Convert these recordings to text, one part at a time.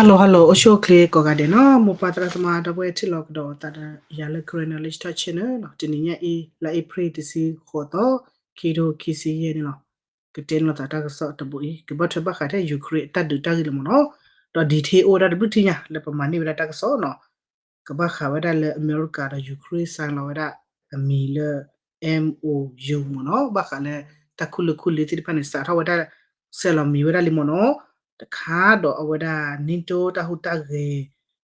Hello hello အိၣ်ဆူၣ်အိၣ်ချ့ကိးဂၤဒဲးနီၤ, မိၢ်ပၢ်သရၣ်သမါ ဒီပုၢ်ဝဲၢ်ထံၣ်လိာ်ကဒီးသးဒီးယၤလၢ Karen Knowledge Talk Channel နီၤ, တနံၤညါအံၤ လါအ့ဖြ့ၣ်တဆံဃိးသီ, ခံထိခံဆံယဲၢ်န့ၣ်လီၤ. ကတဲန့ၢ်လိာ်သးတၢ်ကစီၣ်တဘိအံၤ ကဘၣ်ထွဲဘၣ်ဃးထဲ Ukraine အတၢ်ဒုးတၢ်ဂ့ၢ်လီၤမ့ၢ်နီၤ, ဒီး detail အိၣ်ဝဲဒၣ်တဘျုးထံၣ်ညါ လၢပမၤန့ၢ်ဝဲဒၣ်တၢ်ကစီၣ်နီၤ, ကဘၣ်ဃးဝဲဒၣ်လၢအမဲရကၤဒီး Ukraine sign လီၤဝဲဒၣ်အမံၤလၢ MOU မ့ၢ်နီၤ, ဘၣ်ဃးလၢတၢ်ခူၣ်လၢခူၣ်လံသ့ၣ်တဖၣ်န့ၣ် စးထီၣ်ဝဲဒၣ် ဆဲးလီၤမံၤဝဲဒၣ်လံမ့ၢ်နီၤ, တခါဒီးအဝဲဒၣ် NATO တၢ်ဟူးတၢ်ဂဲၤ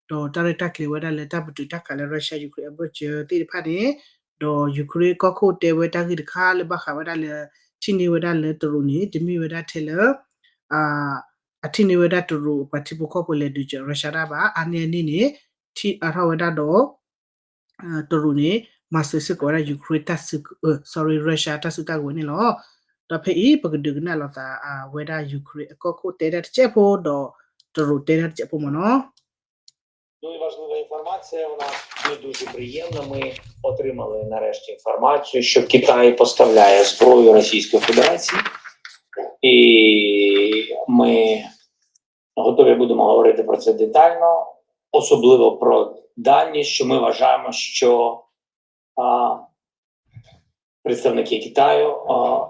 ဒီးတၢ်ရဲၣ်တၢ်ကျဲၤဝဲဒၣ်လၢတၢ်ပတုာ်တၢ်ခးလၢ Russia Ukraine အဘၢၣ်စၢၤသ့ၣ်တဖၣ်န့ၣ်, ဒီး Ukraine ကီၢ်ခိၣ်တဲဝဲတၢ်ဂ့ၢ်တခါလၢဘၣ်ဃးဝဲဒၣ်လၢ ထံၣ်န့ၢ်ဝဲဒၣ်လၢတရူးန့ၣ် တမ့ၢ်ဝဲဒၣ်ထဲလၢ အထံၣ်န့ၢ်ဝဲဒၣ်တရူးအပှၤထံဖိကီၢ်ဖိလဲၤဒုးစၢၤ Russia တၢ်ဘၣ်, အါန့ၢ်အန့ၣ်န့ၣ် ထံၣ်အါထီၣ်ဝဲဒၣ်ဒီး တရူးန့ၣ် မၤစၢၤစ့ၢ်ကီးဝဲဒၣ် Ukraine တၢ်စု sorry Russia တၢ်စုတၢ်ကဝဲၤန့ၣ်လီၤ. ဒီးဖဲအံၤ ပကဒုးကနၣ်လိာ်သးဝဲဒၣ် Ukraine အကီၢ်ခိၣ်တဲဒၣ်တစဲးဖိ ဒီးတရူးတဲဒၣ်တစဲးဖိမ့ၢ်နီၤ. Дуже важлива інформація, вона не дуже приємна. Ми отримали нарешті інформацію, що Китай поставляє зброю Російської Федерації, і ми готові будемо говорити про це детально, особливо про дані, що ми вважаємо, що а, представники Китаю а,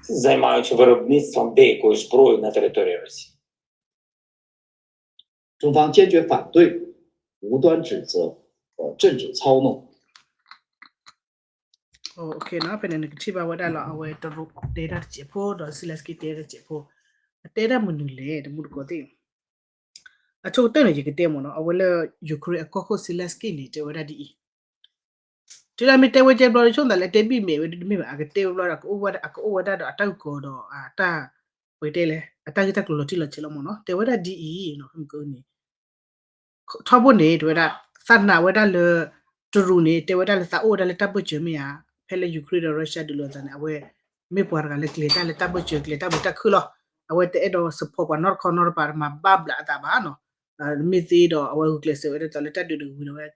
займаються виробництвом деякої зброї на території Росії. 中方坚决反对无端指责、政治操弄。 OK နီၤ, ဖဲန့ၣ်နကထံၣ်ဘၣ်ဝဲဒၣ်လီၤ အဝဲတရူးတဲဒၣ်တစဲးဖိ ဒီး Zelensky တဲဒၣ်တစဲးဖိ, အတဲဒၣ်မနုၤလဲၣ် တမူတကိးသ့ၣ်, အဆိကတၢၢ်န့ၣ် ယကတဲမ့ၢ်နီၤ, အဝဲလၢ Ukraine အကီၢ်ခိၣ် Zelensky န့ၣ် တဲဝဲဒၣ်ဒ်အံၤ, တုၤဒၣ်မ့ၢ်တဲဝဲကဲဘျီ ဆိကမိၣ်သးလၢတဲဘံၣ်မဲာ်ဝဲဒၣ်တမ့ၢ်ဘၣ်, အကတဲဝဲဘျီဒီး အကအိၣ်ဝဲဒၣ်ဒီးအတၢ်ဂ့ၢ်ကီဒီးအတၢ် ပကတဲလဲၣ် အတၢ်ဂ့ၢ်တၢ်ကျိၤလီၤတံၢ်လီၤဆဲးလီၤမ့ၢ်နီၤ, တဲဝဲဒၣ်ဒ်အံၤ, ဖဲမုၢ်ကန့ၣ် ထီဘိန့ၣ် တဲဝဲဒၣ် သးနာ်ဝဲဒၣ်လၢ တရူးန့ၣ် တဲဝဲဒၣ်လၢသးအိၣ်ဝဲဒၣ်လၢတၢ်ဘၢၣ်စၢၤမ့ၢ်ဧါ, ဖဲလၢ Ukraine ဒီး Russia ဒုးလိာ်သးန့ၣ် အဝဲ မ့ၢ်ပှၤတဂၤလၢကျဲၤတၢ်လၢတၢ်ဘၢၣ်စၢၤ ကျဲၤတၢ်မုာ်တၢ်ခုၣ်လီၤ, အဝဲတအဲၣ်ဒိး support ပှၤနီတခီနီတပၤ တမၤဘၣ်ဘျးအသးဘၣ်နီၤ, မ့ၢ်သ့ဒီး အဝဲဂုာ်ကျဲးစၢးဝဲဒၣ်ဒ်သိးလၢတၢ်ဒုးတဂ့ၤဒီးဝဲ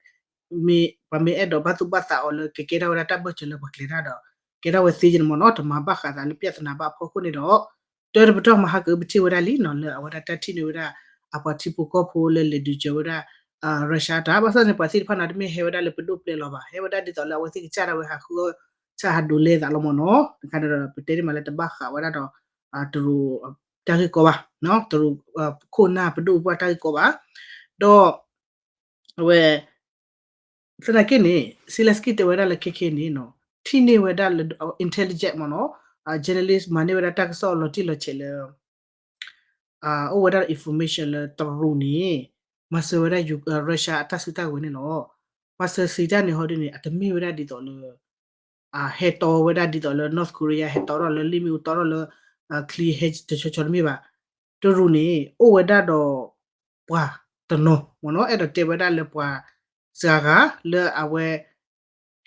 ပှၤမ့ၢ်အဲၣ်ဒိးဘၣ်သူၣ်ဘၣ်သးအီၤလၢကကဲထီၣ်ဝဲဒၣ်တၢ်ဘၢၣ်စၢၤလၢပှၤကျဲၤတၢ်ဒီး ကဲထီၣ်ဝဲသ့ကန့ၣ်မ့ၢ်နီၤ, တမၤဘၣ်ဃးသးလၢ ပြဿနာ ဘၣ်အဖီခိၣ်န့ၣ်ဒီး တၢ်တပတီၢ်မၤဟးကပထံၣ်ဝဲဒၣ်လံနီၤ လၢအဝဲဒၣ်တၢ်ထံၣ်န့ၢ်ဝဲဒၣ် အပှၤထံဖိကီၢ်ဖိလၢလဲၤဒုးစၢၤဝဲဒၣ် Russia တၢ် ဘၣ်ဆၣ်န့ၣ် ပှၤသ့ၣ်တဖၣ်န့ၣ် တမ့ၢ်ဟဲဝဲဒၣ်လၢပဒိၣ်ပျဲလီၤဘၣ်, ဟဲဝဲဒၣ်ဒ်သိးလၢအဝဲသ့ၣ်ကစၢ်ဒၣ်ဝဲဟးဃုအီၣ်ဆၣ်ဟးဒိးလဲသးလီၤမ့ၢ်နီၤ, တခါန့ၣ်ဒီး ပတဲန့ၢ်မးလၢတဘၣ်ဃးဝဲဒၣ်ဒီး တရူး တၢ်ဂ့ၢ်ကီဘၣ်, တရူး ခိၣ်နၢ်ပဒိၣ်ပပှၢ်တၢ်ဂ့ၢ်ကီဘၣ်, ဒီး အဝဲ သနာ်က့န့ၣ် Zelensky တဲဝဲဒၣ်လၢခဲခဲန့ၣ်နီၤ ထံၣ်န့ၢ်ဝဲဒၣ်လၢ intelligence မ့ၢ်နီၤ, journalist မၤန့ၢ်ဝဲဒၣ်တၢ်ကစီၣ်လီၤတံၢ်လီၤဆဲးလၢ အိၣ်ဝဲဒၣ် information လၢတရူးန့ၣ် မၤစၢၤဝဲဒၣ် Russia အတၢ်စုတၢ်ကဝဲၤန့ၣ်လီၤ. မၤစၢၤစံးတၢ်န့ၣ်ဟီဒ်န့ၣ် အတမ့ၢ်ဝဲဒၣ်ဒ်သိးလၢ ဟဲတီဝဲဒၣ်ဒ်သိးလၢ North Korea ဟဲတီထီၣ်လၢလ့ၣ်မ့ၣ်အူတီထီၣ်လၢ ချံဟဲတဆီဆီတမ့ၢ်ဘၣ်. တရူးန့ၣ် အိၣ်ဝဲဒၣ်ဒီး ပှၤတနီၤမ့ၢ်နီၤ အဲၣ်ဒိးတဲဝဲဒၣ်လၢပှၤစှၤဂၤလၢအဝဲ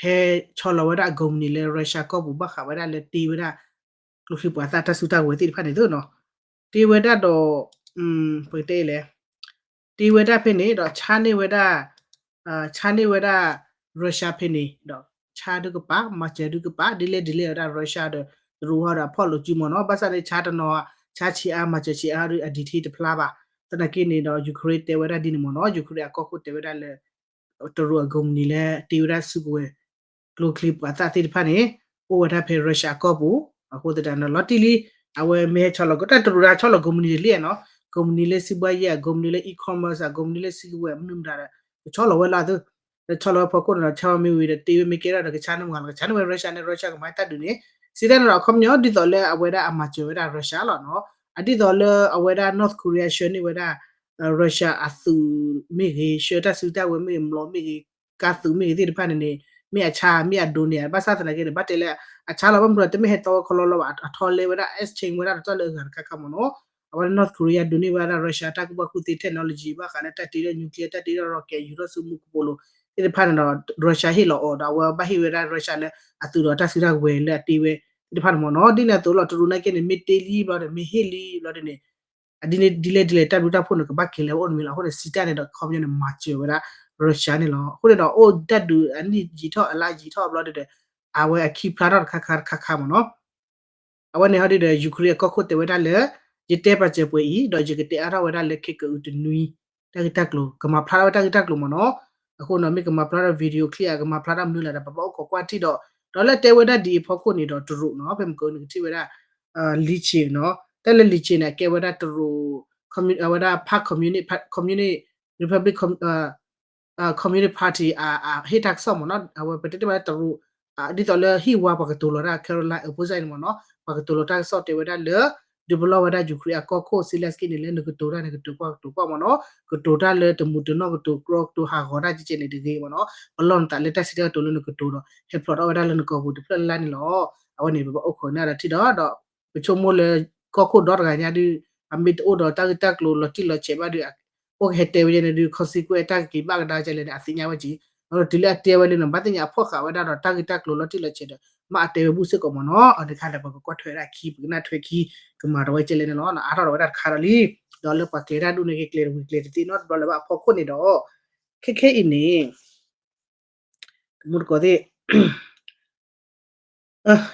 ဟဲဆီလီၤဝဲဒၣ်အ company လၢ Russia ကီၢ်ပူၤ ဘၣ်ဃးဝဲဒၣ်လၢတ့ဝဲဒၣ် ကျိချံပှၤသၣ်တၢ်စုတၢ်ကဝဲၤသ့ၣ်တဖၣ်န့ၣ်သိးနီၤ, တ့ဝဲဒၣ်ဒီး ပကတဲလဲၣ် တ့ဝဲဒၣ်ဖဲန့ၣ်ဒီး ဆါန့ၢ်ဝဲဒၣ် ဆါန့ၢ်ဝဲဒၣ် Russia ဖဲန့ၣ်ဒီး ဆါဒုကပၤ မၤစၢၤဒုကပၤ ဒ်လဲၣ်ဒ်လဲၣ်ဝဲဒၣ် Russia ဒီး တရူးဟီဒီးအဖီၣ်လိာ်စုမ့ၢ်နီၤ, ဘၣ်ဆၣ်န့ၣ် ဆါတနီၤ ဆါဆံးအါ မၤစၢၤဆံးအါဒီး အ detail တဖျါဘၣ်. သနာ်က့န့ၣ်ဒီး Ukraine တဲဝဲဒၣ်ဒ်န့ၣ်မ့ၢ်နီၤ, Ukraine အကီၢ်ခိၣ်တဲဝဲဒၣ်လၢ တရူးအ company လၢတ့ဝဲဒၣ်စုကဝဲၤ ကျိချံပှၤသၣ်သ့ၣ်တဖၣ်န့ၣ် အိၣ်ဝဲဒၣ်ဖဲ Russia အကီၢ်ပူၤ, အဃိသတးဒီး လီၤတံၢ်လံ, အဝဲမ့ၢ်ဟဲဆီလီၤ တၢ်တရူးဒၣ်ဆီလီၤ company တလံနီၤ, company လၢစံးဘှါယဲၢ် company လၢ e-commerce company လၢစုကဝဲၤမနုၤမတၤဒီး ကဆီလီၤဝဲလၢအသု, လၢဆီလီၤဝဲဖီခိၣ်န့ၣ်ဒီး ဆါဝဲမ့ၢ်ဝံၤဒီးတ့ဝဲမ့ၢ်ကဲထီၣ်ဒီး ကဆါန့ၢ်မတၤလီၤ, ကဆါန့ၢ်ဝဲ Russia န့ၣ် Russia ကမၤတၢ်ဒုးန့ၣ်, စံးတၢ်န့ၣ်ဒီး အခီပညီဒ်သိးလၢအဝဲဒၣ်အမၤစၢၤဝဲဒၣ် Russia လီၤနီၤ, အဒ်သိးလၢအဝဲဒၣ် North Korea ဆှၢန့ၢ်ဝဲဒၣ် Russia အသုးမ့ၢ်ဂ့ၤ, ဆှၢတၢ်စုတၢ်ဝဲၤမ့ၢ်ဂ့ၤ, မျိာ်မ့ၢ်ဂ့ၤ, ကါသုးမ့ၢ်ဂ့ၤသ့ၣ်တဖၣ်န့ၣ်န့ၣ် မ့ၢ်အဆါမ့ၢ်အဒိန့ၣ် ဘၣ်ဆၣ်သနာ်က့န့ၣ် ဘၣ်တဲလၢ အဆါလီၤဘၣ်မနုၤ တမ့ၢ်ဟဲတီဝဲခီလီလီဘၣ်, အထီလဲဝဲဒၣ် exchange ဝဲဒၣ်တၢ်လၢအဂၤတခါခါမ့ၢ်နီၤ, အဝဲဒၣ် North Korea ဒိးန့ၢ်ဝဲဒၣ် Russia တၢ်ကူၣ်ဘၣ်ကူၣ်သ့ technology ဘၣ်ဃးလၢတၢ်တ့ထီၣ် nuclear တၢ်တ့ထီၣ် rocket ယူၤထီၣ်ဆူမူကပိာ်လိၤသ့ၣ်တဖၣ်န့ၣ်ဒီး Russia ဟ့ၣ်လီၤအီၤဒီး အဝဲဘၣ်ဟ့ၣ်ဝဲဒၣ် Russia လၢအသုးဒီးတၢ်စုတၢ်ကဝဲၤလၢအတ့ဝဲသ့ၣ်တဖၣ်န့ၣ်မ့ၢ်နီၤ, ဒ်န့ၣ်အသိးလီၤ တရူးနာ်က့န့ၣ် မ့ၢ်တ့လံဘျီဒီး မ့ၢ်ဟ့ၣ်လံဘျီဒီးန့ၣ် အဒ်န့ၣ်ဒ်လဲၣ်ဒ်လဲၣ် တၢ်ဘျုးတၢ်ဖှိၣ်န့ၣ် ကဘၣ်က့ၤလၢအအိၣ်န့ၣ်မ့ၢ်လီၤ. အဃိန့ၣ် စံးတၢ်န့ၣ်ဒီး ခီပညီန့ၣ် မၤစၢၤဝဲဒၣ် Russia န့ၣ်လီၤ. အဃိန့ၣ်ဒီး အိၣ်တၢ်ဒုးအနံၣ်ယံာ်ထီၣ်အလါယံာ်ထီၣ်ဘျီဒီး အဝဲအခံဖျါထီၣ်တခါခါတခါခါမ့ၢ်နီၤ. အဝဲန့ၣ်ဟီဒုဒီး Ukraine အကီၢ်ခိၣ်တဲဝဲဒၣ်လၢ ယတဲပာ်စၢၤပှဲၤအံၤ ဒီးယကတဲအါထီၣ်ဝဲဒၣ်လၢခဲကအုးတနွံ တၢ်ဂ့ၢ်တၢ်ကျိၤ ကမၤဖျါထီၣ်ဝဲတၢ်ဂ့ၢ်တၢ်ကျိၤမ့ၢ်နီၤ. အဃိန့ၣ် မ့ၢ်ကမၤဖျါထီၣ် video clip ဧါ ကမၤဖျါထီၣ်မနုၤလဲၣ်ဒီး ပဘၣ်အိၣ်ခိးကွၢ်ထံၣ်ဒီး ဒီးလၢတဲဝဲဒၣ်ဒ်အံၤအဖီခိၣ်န့ၣ်ဒီးတရူးနီၤ ဖဲမ့ၢ်ကနကထံၣ်ဝဲဒၣ် လံၤဆ့နီၤ တၢ်လၢလံၤဆ့န့ၣ် အကဲဝဲဒၣ်တရူး ဝဲဒၣ် ဖး communist communist republic communist party ဟ့ၣ်တၢ်ကစီၣ်မ့ၢ်နီၤ အဝဲပတဲတ့ၢ်မးလၢတရူး ဒ်သိးလၢဟံၣ်ဝါပှၤကတိၤလီၤတၢ် Caroline အပိစၢ်န့ၣ်မ့ၢ်နီၤ ပှၤကတိၤလီၤတၢ်ကစီၣ်တဲဝဲဒၣ်လၢ ဒုးပလီၢ်ဝဲဒၣ် Ukraine အကီၢ်ခိၣ် Zelensky န့ၣ် လၢနကတိၤတၢ်န့ၣ် ကတိၤကွၢ်ကတိၤကွၢ်မ့ၢ်နီၤ ကတိၤတၢ်လၢတမူးတနီၢ် ကတိၤကြီကတိၤဟးဂီၤတၢ်ကဲကဲန့ၣ်တဂ့ၤမ့ၢ်နီၤ ပလီၢ်နသးလၢတၢ်စံးတၢ်ကတိၤလၢနကတိၤဒီး ဟဲဖျိးထီၣ်ဝဲဒၣ်လၢနကိာ်ပူၤတဖျၢၣ်လၢ်လၢ်န့ၣ်လီၤ. အဝဲန့ၣ် ပဘၣ်အိၣ်ခိးန့ၢ်ဒီးထံၣ်ဒီး ဒီးပဆိကမိၣ်လၢ ကီၢ်ခိၣ်ဒီတဂၤညါဒုး အမ့ၢ်တအိၣ်ဒီးတၢ်ဂ့ၢ်တၢ်ကျိၤလီၤတံၢ်လီၤဆဲးဘၣ်ဒီး အိၣ်ကဟဲတဲဝဲဒၣ်န့ၣ်ဒုး consequence တၢ်ကက့ၤဘၣ်ကဒါကလဲၣ်န့ၣ် အသ့ၣ်ညါဝဲက့ၤ ဒီးတုၤလၢအတဲဝဲလံနီၤ ဘၣ်သ့ၣ်ညါအဖီၣ်ဃာ်ဝဲဒၣ်ဒီးတၢ်ဂ့ၢ်တၢ်ကျိၤလီၤတံၢ်လီၤဆဲးဒီး မ့ၢ်အတဲဝဲဘူၣ်စ့ၢ်ကီးမ့ၢ်နီၤ အန့ၣ်ခါဒီး ပကကွၢ်ထွဲဝဲဒၣ်ခံ ပကနၣ်ထွဲခံ ကမၤဒီးဝဲကဲလဲၣ်န့ၣ်လီၤ အါထီၣ်ဒီးဝဲဒၣ်တခါဒီးလံ ဒီးလၢပှၤကျဲၤတၢ်ဒူၣ်န့ၣ် ကကျဲၤတဝံၤကျဲၤတသ့နီတဘျီလၢၤဘၣ်အဖီခိၣ်န့ၣ်ဒီး ခဲခဲအံၤန့ၣ် တမူတကိးသ့ၣ်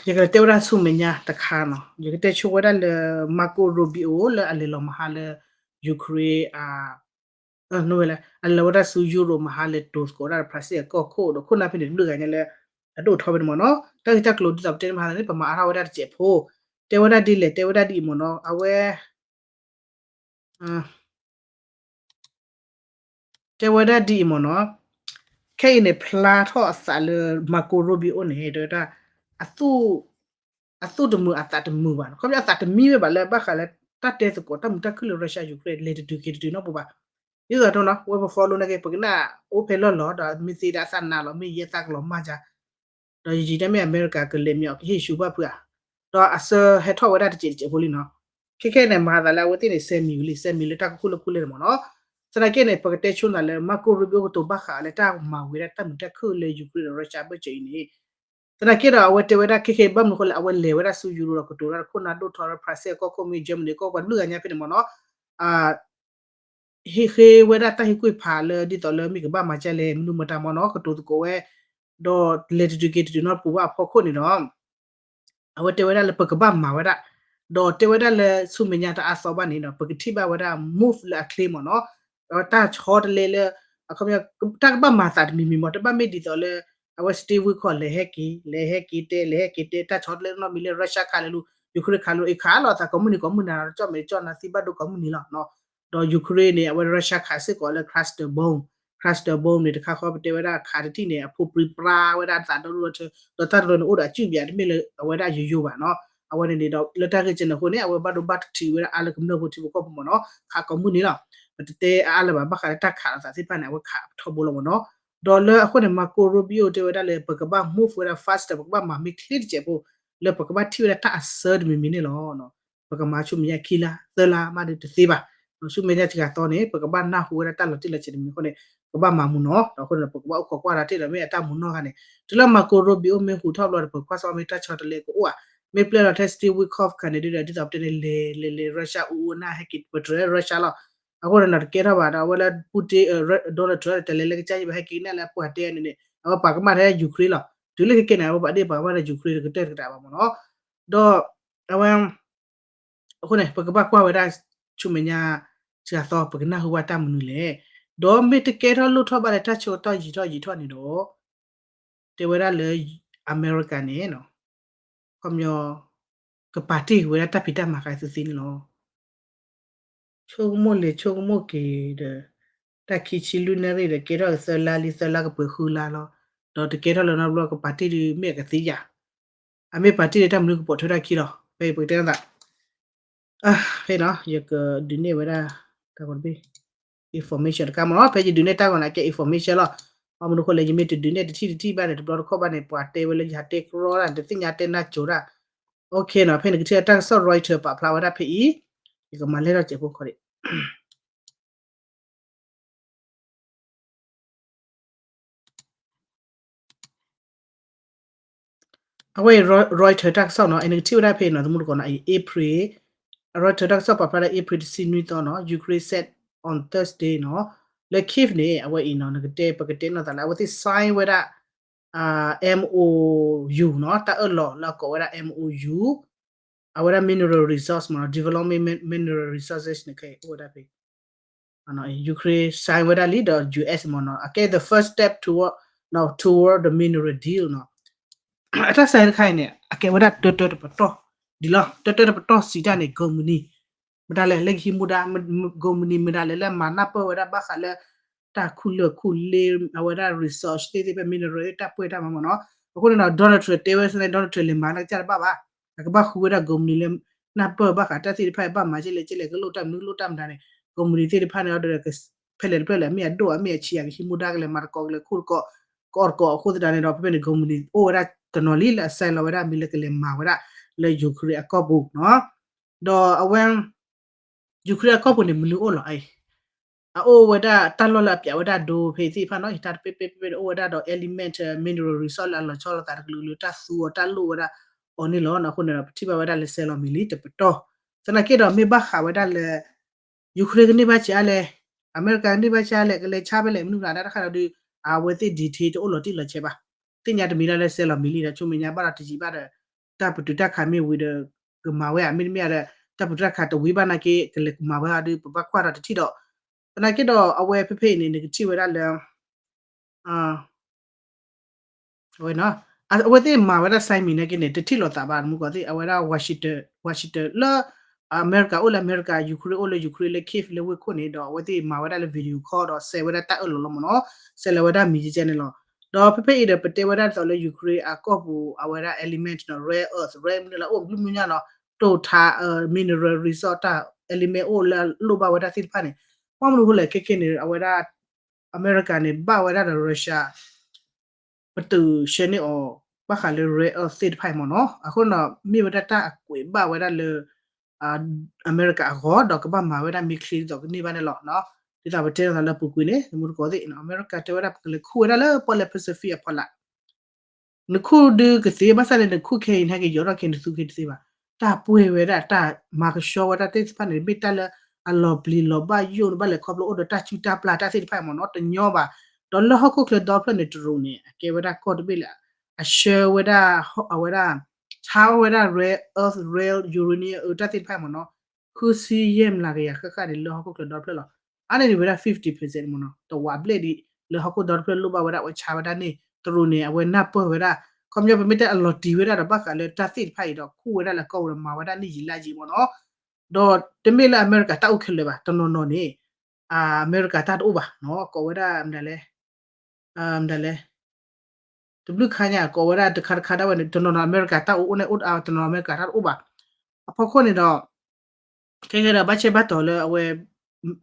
ယကတဲဝဲဒၣ်ဆူမဲာ်ညါတခါနီၤ ယကတဲဆိဝဲဒၣ်လၢ Marco Rubio လၢအလဲၤလီၤမဟါလၢ Ukraine အဝဲလဲၣ် အလဲၤဝဲဒၣ်ဆူ Europe မဟါလဲၤတိၤသကိးဝဲဒၣ် Brussels အကီၢ်ခိၣ်ဒီး ခိၣ်နၢ်ဖဲန့ၣ် တဘျုးဂၤညါလၢ အဒိၣ်ထီဖဲန့ၣ်မ့ၢ်နီၤ တၢ်ဂ့ၢ်တၢ်ကျိၤဒ်သိးပတဲန့ၣ်မဟါန့ၣ် ပမၤအါထီၣ်ဝဲဒၣ်တစဲးဖိ တဲဝဲဒၣ်ဒ်လဲၣ် တဲဝဲဒၣ်ဒ်အံၤမ့ၢ်နီၤ အဝဲ တဲဝဲဒၣ်ဒ်အံၤမ့ၢ်နီၤ ခဲအံၤန့ၣ် ဖျါထီၣ်အသးလၢ Marco Rubio န့ၣ် တဲဝဲဒၣ် အသူၣ်တမုာ်အသးတမုာ်ဘၣ် ခီဖျိအသးတမံဝဲဘၣ်လၢဘၣ်ဃးလၢ တၢ်တဲသကိးတၢ်မုာ်တၢ်ခုၣ်လၢ Russia Ukraine လဲၤတတုၤက့ၤတတုၤနီတပူၤဘၣ် ဒ်သိးနီၤ ဝဲပ follow န့ၣ်က့ၤ ပကနၣ်အိၣ်ဖဲလီၢ်လီၤ ဒီးမ့ၢ်သ့ဒၣ်အသးနါလီၤ မ့ၢ်ယဲသးကလီၤမၢ်ယါ ဒီးယံာ်တၢ်မ့ၢ်အမဲရကၤကလဲၤမ့ၢ်အီၤကဟ့ၣ်ဆူဘၣ်ဖုးဧါ ဒီးအဆၢဟဲထီၣ်ဝဲဒၣ်တစဲးတစဲးဖိလံနီၤ ခဲခဲန့ၣ် မၤသးလၢအဝဲသ့ၣ်န့ၣ် စဲမံၤဝံၤလံ စဲမံၤလၢတၢ်ကခူၣ်လၢခူၣ်လဲၢ်န့ၣ်မ့ၢ်နီၤ သနာ်က့န့ၣ် ပကတဲဆိနၤလၢ Marco Rubio ကတိၤဘၣ်ဃးလၢတၢ်မၤဝံၤဒၣ်တၢ်မုာ်တၢ်ခုၣ်လၢ Ukraine ဒီး Russia အဘၢၣ်စၢၤအံၤန့ၣ် သနာ်က့ဒီးအဝဲတဲဝဲဒၣ်ခဲခဲဘၣ်မနုၤဃိလဲၣ် အဝဲလဲၤဝဲဒၣ်ဆူ Europe ဒီးကတိၤတၢ်ခိၣ်နၢ်ဒိၣ်ထီလၢ Brussels အကီၢ်ခိၣ်မ့ၢ် Germany ကီၢ်ပှၤတဘျုးဂၤညါဖဲန့ၣ်မ့ၢ်နီၤ ဟ့ၣ်ဃ့ဝဲဒၣ်တၢ်ဟ့ၣ်ကူၣ်ဖးလၢဒ်သိးလၢမ့ၢ်ကဘၣ်မၤဒ်လဲၣ် မနုၤမတၤမ့ၢ်နီၤ ကတိၤသကိးဝဲ ဒီးလဲၤတတုၤက့ၤတတုၤနီတပူၤဘၣ်အဖီခိၣ်န့ၣ်ဒီး အဝဲတဲဝဲဒၣ်လၢပကဘၣ်မၤဝဲဒၣ် ဒီးတဲဝဲဒၣ်လၢဆူမဲာ်ညါတအါသီဘၣ်န့ၣ်ဒီး ပကထံၣ်ဘၣ်ဝဲဒၣ် move လၢအချ့မ့ၢ်နီၤ ဒီးတၢ်ဆီတလဲလၢ အခီပညီ တၢ်ကဘၣ်မၤသးတမံၤမံၤမ့ၢ် တဘၣ်မ့ၢ်ဒ်သိးလၢ အဝဲ Steve Witkoff လဲၤဟဲက့ၤ လဲၤဟဲက့ၤတဲ လဲၤဟဲက့ၤတဲ တၢ်ဆီတလဲနီတမံၤလၢ Russia ခးလၢလူၤ Ukraine ခးလၢလူၤ အံၤခးလီၤအသးကိးမုၢ်နံၤကိးမုၢ်နၤ ကၠီၣ်မဲာ်ကၠီၣ်နၤသံဘၣ်ဒိကိးမုၢ်နံၤလီၤ ဒီး Ukraine န့ၣ် အဝဲ Russia ခးစ့ၢ်ကီးလၢ cluster bomb cluster bomb န့ၣ် တခါဃီပတဲဝဲဒၣ်ခးတထံၣ်န့ၣ် အဖိပြံပြါဝဲဒၣ်သးဒီဒူၣ်ဒီထၢ ဒီးတၢ်တရၢန့ၣ်အိၣ်ဒီးအစုၣ်ပၠးတမ့ၢ်လၢအဝဲဒၣ်ယိယိဘၣ်နီၤ အဝဲန့ၣ်န့ၣ်ဒီး လၢတၢ်ဂ့ၢ်ကဲန့ၣ်အဃိန့ၣ် အဝဲဘၣ်ဒိဘၣ်ထံးဝဲဒၣ်အါလၢကမျၢၢ်ဖိထံဖိကီၢ်ဖိမ့ၢ်နီၤ ခးကိးမုၢ်နံၤလီၤ ပတတဲအါလၢၤဘၣ် ဘၣ်ဃးလၢတၢ်ခးလိာ်သးသ့ၣ်တဖၣ်န့ၣ် အဝဲခးထီဘိလီၤမ့ၢ်နီၤ ဒီးလၢအဃိန့ၣ် Marco Rubio တဲဝဲဒၣ်လၢ ပကဘၣ် move ဝဲဒၣ် faster ပကဘၣ်မၤမ့ၢ်ချ့တစဲးဖိ လၢပကဘၣ်ထံၣ်ဝဲဒၣ်တၢ်အဆၢတမံၤမံၤန့ၣ်လီၤ ပကမၤဆူမဲာ်ညါခံလါသၢလါမးဒီးတသ့ဘၣ် ဆူမဲာ်ညါတဂၤသီန့ၣ် ပကဘၣ်နၢ်ဟူဝဲဒၣ်တၢ်လီၤတံၢ်လီၤဆဲးတမံၤအဃိန့ၣ် ပကဘၣ်မၤမူနီၤ ဒီးအဃိန့ၣ် ပကဘၣ်အိၣ်ခိးကွၢ်ဒီးတ့ၢ်ဒီးမ့ၢ်အတၢ်မူနီၢ်ဂၤန့ၣ် တုၤလၢ Marco Rubio မ့ၢ်ဟူးထီၣ်ဘျီဒီး ပကကွၢ်စ့ၢ်မ့ၢ်တၢ်ဆီတလဲကအိၣ်ဧါ မ့ၢ်ပျဲလီၤထဲ Steve Witkoff ခါန့ၣ်ဒ်ဒီး ဒ်သိးပတဲန့ၣ် လဲၤလဲၤလဲၤ Russia အူအူအနၢ်ဟဲက့ၤ ပတြၢၤ Russia လီၤ အဃိန့ၣ်ဒီးတကဲထီၣ်ဘၣ်ဒီး အဝဲလၢ Putin Donald Trump တလဲၤလၢကစၢ်ယံၤဘၣ်ဟဲက့ၤကနၣ်လၢအပှၤတဲန့ၣ်န့ၣ် အဝဲပာ်ကမၣ်ထဲ Ukraine လီၤ တုၤလၢခဲကဲန့ၣ် အဝဲပာ်ဒ့ၣ်ပာ်ကမၣ်ထဲ Ukraine တကတၢၢ်တကတၢၢ်ဘၣ်မ့ၢ်နီၤ ဒီး အဝဲ အဃိန့ၣ် ပကဘၣ်ကွၢ်ဝဲဒၣ် ဆူမဲာ်ညါ စှၤသီ ပကနၢ်ဟူဘၣ်တၢ်မနုၤလဲၣ်. ဒီးမ့ၢ်တကဲထီၣ်လိၣ်ထီၣ်ဘၣ်လၢတၢ်ဆၢကတီၢ်ယံာ်ထီၣ်ယံာ်ထီၣ်န့ၣ်ဒီး တဲဝဲဒၣ်လၢ အမဲရကၤန့ၣ် ခီပညီ ကပာ်တ့ၢ်ကွံာ်ဝဲဒၣ်တၢ်ဖံးတၢ်မၤဃာ်သုသ့န့ၣ်လီၤ. ဆိကမိၣ်လဲၤဆိကမိၣ်က့ၤဒီး တၢ်ခံဆံလွံၢ်နၣ်ရံၣ်ဒီး ကဲထီၣ်သၢလါလံ သၢလါကပှဲၤဃုလါလီၤ. ဒီးတကဲထီၣ်လၢၤနီတဘျီ ကပာ်တ့ၢ်ဒုးမ့ၢ်အကသ့ဧါ. အမ့ၢ်ပာ်တ့ၢ်ဒီးတၢ်မနုၤကပိာ်ထွဲထီၣ်ခံလီၤ. ဖဲအံၤပကတဲသး ဖဲနီၤ ယကဒုးနဲၣ်ဝဲဒၣ် တၢ်ဂီၤတဘ့ၣ် information တခါမ့ၢ်နီၤ. ဖဲယဒုးနဲၣ်တၢ်ဂီၤန့ၣ် အကဲ information လီၤ. ဘၣ်မနုၤအဃိလဲၣ် ယမ့ၢ်တဒုးနဲၣ်တထံၣ်တထံၣ်ဘၣ်န့ၣ် တဘျီတခီၣ်ဘၣ်န့ၣ် ပှၤတဲဝဲလၢယဟးတဲကြီတၢ် တသ့ၣ်ညါတဲနၢ်ကၠိတၢ်. အိၣ်ခ့နီၤ ဖဲန့ၣ်ကထံၣ်တၢ်ကစီၣ် Reuters ပာ်ဖျါဝဲဒၣ်ဖဲအံၤ ယကမၤလဲၢ်ထီၣ်စဲးဖိခီဒံး အဝဲအံၤ Reuters တၢ်ကစီၣ်နီၤ အံၤနကထံၣ်ဝဲဒၣ်ဖဲအံၤနီၤ သမူတကိးနီၤ အံၤ April Reuters တၢ်ကစီၣ်ပာ်ဖျါဒၣ် April တဆံနွံသီနီၤ Ukraine said on Thursday နီၤ လၢ Kyiv န့ၣ် အဝဲအံၤနီၤ နကတဲ ပကတဲနီၢ်သးလၢ အဝဲသ့ၣ် sign ဝဲဒၣ် MOU နီၤ တၢ်အၢၣ်လီၤလၢအကိးဝဲဒၣ် MOU အဝဲဒၣ် mineral resource မ့ၢ်နီၤ development mineral resources န့ၣ် ခဲအံၤအိၣ်ဝဲဒၣ်ဖဲ Ukraine sign ဝဲဒၣ်လံဒီး ယူၢ်အ့ၣ် မ့ၢ်နီၤ အကဲ the first step toward နီၤ toward the mineral deal နီၤ အတၢ် sign တခါအံၤန့ၣ် အကဲဝဲဒၣ်တၢတၢတပတီၢ်ဒံးလီၤ. တၢတၢတပတီၢ်စံးတၢ်န့ၣ် ကိးမုၢ်နံၤ မတၤလဲၣ် လၢကဟံးမူဒါ ကိးမုၢ်နံၤမတၤလဲၣ် လၢမၤနၢ်ပၢၢ်ဝဲဒၣ်ဘၣ်ဃးလၢ တၢ်ခူၣ်လၢၢ်ခူၣ်လ့ အဝဲဒၣ် resource သ့ၣ်သ့ၣ်ဖဲ mineral တၢ်ပှဲၤတၢ်မၤမ့ၢ်နီၤ. အဃိန့ၣ်ဒီး Donald Trump တဲဝဲစ့ၢ်န့ၣ် Donald Trump လဲၤမၤလၢကစၢ်တဘၣ်ဘၣ်. အကဘၣ်ဃုဝဲဒၣ်ကိးမုၢ်နံၤလၢ နၢ်ပၢၢ်ဘၣ်ဃးတၢ်သ့ၣ်တဖၣ် ဘၣ်မၤကဲလဲၣ်ကဲလဲၣ် ကလိၣ်တၢ်မနုၤလိၣ်တၢ်မတၤန့ၣ် ကိးမုၢ်နံၤသ့ၣ်တဖၣ်န့ၣ်ဒီး ဖဲလဲၣ်တဖျၢၣ်လဲၣ် အမ့ၢ်အဒိၣ်အမ့ၢ်အဆံး အကဟံးမူဒါကလဲၤမၤတကိးကလဲၤခူၣ်တကိး ကအီၣ်တကိးအဃိသတးန့ၣ်ဒီး ဖဲဖဲန့ၣ် ကိးမုၢ်နံၤအိၣ်ဝဲဒၣ်တနီၤလံလၢအ sign လီၤဝဲဒၣ်မံၤလၢကလဲၤမၤဝဲဒၣ်လၢ Ukraine အကီၢ်ပူၤနီၤ. ဒီးအဝဲ Ukraine အကီၢ်ပူၤန့ၣ် မနုၤအိၣ်လီၤအံၤ အအိၣ်ဝဲဒၣ်တၢ်လီၢ်လၢအပျးဝဲဒၣ်ဒိဖဲသ့ၣ်တဖၣ်နီၤ တၢ်တပ့ပ့ပ့ပ့န့ၣ် အိၣ်ဝဲဒၣ်ဒီး element mineral resource လၢအလီၤဆီလိာ်သးတကလုာ်ကလုာ် တၢ်သူအီၤတၢ်လိၣ်ဝဲဒၣ်အီၤန့ၣ်လီၤ. အဃိန့ၣ်ဒီး ပထံၣ်ဘၣ်ဝဲဒၣ်လၢ sign လီၤမံၤလံတပတီၢ် သနာ်က့ဒီးမ့ၢ်ဘၣ်ဃးဝဲဒၣ်လၢ Ukraine ကန့ၢ်ဘၣ်ဆံးအါလဲၣ် အမဲရကၤကန့ၢ်ဘၣ်ဆံးအါလဲၣ် ကလဲၤဆါဖဲလဲၣ် မနုၤမတၤတၢ်တခါဒီး အဝဲသ့ၣ် detail တအိၣ်လီၤတံၢ်လီၤဆဲးဘၣ်. သ့ၣ်ညါတမံၤလၢ sign လီၤမံၤလံဒီး ဆိမိၣ်ညါဘၣ်ဒီးတယံာ်ဘၣ်ဒီး တၢ်ပတုာ်တၢ်ခးမ့ၢ်ဝံၤဒီး ကမၤဝဲဧါ မ့တမ့ၢ်ဒီး တၢ်ပတုာ်တၢ်ခးတဝံၤဘၣ်နာ်က့ ကလဲၤကမၤဝဲဧါဒီး ပဘၣ်ကွၢ်ဒီးတထံၣ်ဒီး သနာ်က့ဒီးအဝဲဖဲဖဲအံၤန့ၣ် နကထံၣ်ဝဲဒၣ်လၢ အဝဲသ့ၣ်မၤဝဲဒၣ် sign မံၤနာ်က့န့ၣ် တထံၣ်လိာ်သးဘၣ် မုၢ်ကီၢ်သ့ၣ် အဝဲဒၣ် Washington လၢ အမဲရကၤအိၣ်လၢအမဲရကၤ Ukraine အိၣ်လၢ Ukraine လၢ Kyiv လၢဝ့ၢ်ခိၣ်န့ၣ် ဒီးအဝဲသ့ၣ်မၤဝဲဒၣ်လၢ video call ဒီး sign ဝဲဒၣ်တၢ်အၢၣ်လီၤလီၤမ့ၢ်နီၤ sign လီၤဝဲဒၣ်မံၤကဲကဲန့ၣ်လီၤ. ဒီးဖဲဖဲအံၤဒီး ပတဲဝဲဒၣ်ဒ်သိးလၢ Ukraine အကီၢ်ပူၤ အဝဲဒၣ် element နီၤ rare earth rare မနုၤလၢအိၣ်ဘျုးမုၢ် ညါနီၤ တိၢ်ထး mineral resource တၢ် element အိၣ်လၢအလိၣ်ဘၣ်ဝဲဒၣ်သ့ၣ်တဖၣ်န့ၣ် ဘၣ်မနုၤအဃိလဲၣ် ခဲကဲန့ၣ် အဝဲဒၣ် အမဲရကၤန့ၣ် ဘၣ်ဝဲဒၣ်ဒီး Russia ပတုာ်ဆှၢန့ၢ်အီၤ ဘၣ်ဃးလၢ rare earth သ့ၣ်တဖၣ်အံၤမ့ၢ်နီၤ အဃိန့ၣ်ဒီး မ့ၢ်ဝဲဒၣ်တၢ်အကွဲးဘၣ်ဝဲဒၣ်လၢ အမဲရကၤအဂီၢ် ဒီးကဘၣ်မၤဝဲဒၣ် မ့ၢ်ချ့ဒ်သိး ကန့ၢ်ဘၣ်န့ၣ်လီၤ. ဒ်သိးပတဲလိာ်သးလၢအပူၤကွံာ်န့ၣ် မုၢ်ကီၢ်သ့ၣ် အမဲရကၤတဲဝဲဒၣ် ပကလဲၤခူၣ်ဝဲဒၣ်လၢပီၣ်လဲၣ် Pacific အဖီလာ် နခူၣ်ဒုးကသ့ ဘၣ်ဆၣ်န့ၣ် နခူၣ်ခဲအံၤ နဟဲက့ၤယီၤထီၣ်ခဲ နသူခဲတသ့ဘၣ်. တၢ်ပှဲၤဝဲဒၣ် တၢ်မၤကဆှီဝဲဒၣ်သ့ၣ်တဖၣ်န့ၣ် မ့ၢ်တၢ်လၢအလီၤပျံၤလီၤဘၣ်ယိၣ် နဘၣ်လဲၤခီဖျိအိၣ်ဒီးတၢ်စုၣ်တၢ်ပျၢ်တၢ်သ့ၣ်တဖၣ်မ့ၢ်နီၤ တညီဘၣ်. ဒီးလၢဟီၣ်ခိၣ်ချၢဒီဖျၢၣ်န့ၣ် တရူးန့ၣ် အကဲဝဲဒၣ်ကီၢ်တဘ့ၣ်လၢ အဆှၢဝဲဒၣ် အဝဲဒၣ် ဆါဝဲဒၣ် rare earth rare uranium အတၢ်သ့ၣ်တဖၣ်မ့ၢ်နီၤ ဃုဆံယဲၢ်မျးကယၤဃၣ်ဃၣ်န့ၣ် လၢဟီၣ်ခိၣ်ချၢဒီဖျၢၣ်လီၤ. အါန့ၢ်ဒံးဝဲဒၣ် fifty percent မ့ၢ်နီၤ တဝးဘျဲၣ်ဒံး လၢဟီၣ်ခိၣ်ဒီတဖျၢၣ်လိၣ်ဘၣ်ဝဲဒၣ် အဝဲဆါဝဲဒၣ်န့ၣ် တရူးန့ၣ် အဝဲနၢ်ပၢၢ်ဝဲဒၣ် ခီပညီပမ့ၢ်တဲအလီၤတံၢ်ဝဲဒၣ်ဒီး ဘၣ်ဃးလၢတၢ်သ့ၣ်တဖၣ်အံၤဒီး ခူၣ်ဝဲဒၣ်လၢကီၢ်ပူၤဒီး မၤဝဲဒၣ်န့ၣ်ယံာ်လါယံာ်မ့ၢ်နီၤ ဒီးတမ့ၢ်လၢအမဲရကၤတၢ်အိၣ်ခဲလၢာ်ဘၣ် တနီၤနီၤန့ၣ် အမဲရကၤတၢ်တအိၣ်ဘၣ်နီၤ ကိးဝဲဒၣ် မတၤလဲၣ် မတၤလဲၣ် တဘျုးခါညါ ကိးဝဲဒၣ်တခါတခါဒၣ်ဝဲန့ၣ် တနီၤနီၤအမဲရကၤတၢ်အိၣ်အိၣ်န့ၣ်အိၣ် တနီၤနီၤအမဲရကၤတၢ်တအိၣ်ဘၣ်. အဖီခိၣ်န့ၣ်ဒီး ခဲကဲဒီးဘၣ်ဆၢဘၣ်တီၤလၢအဝဲ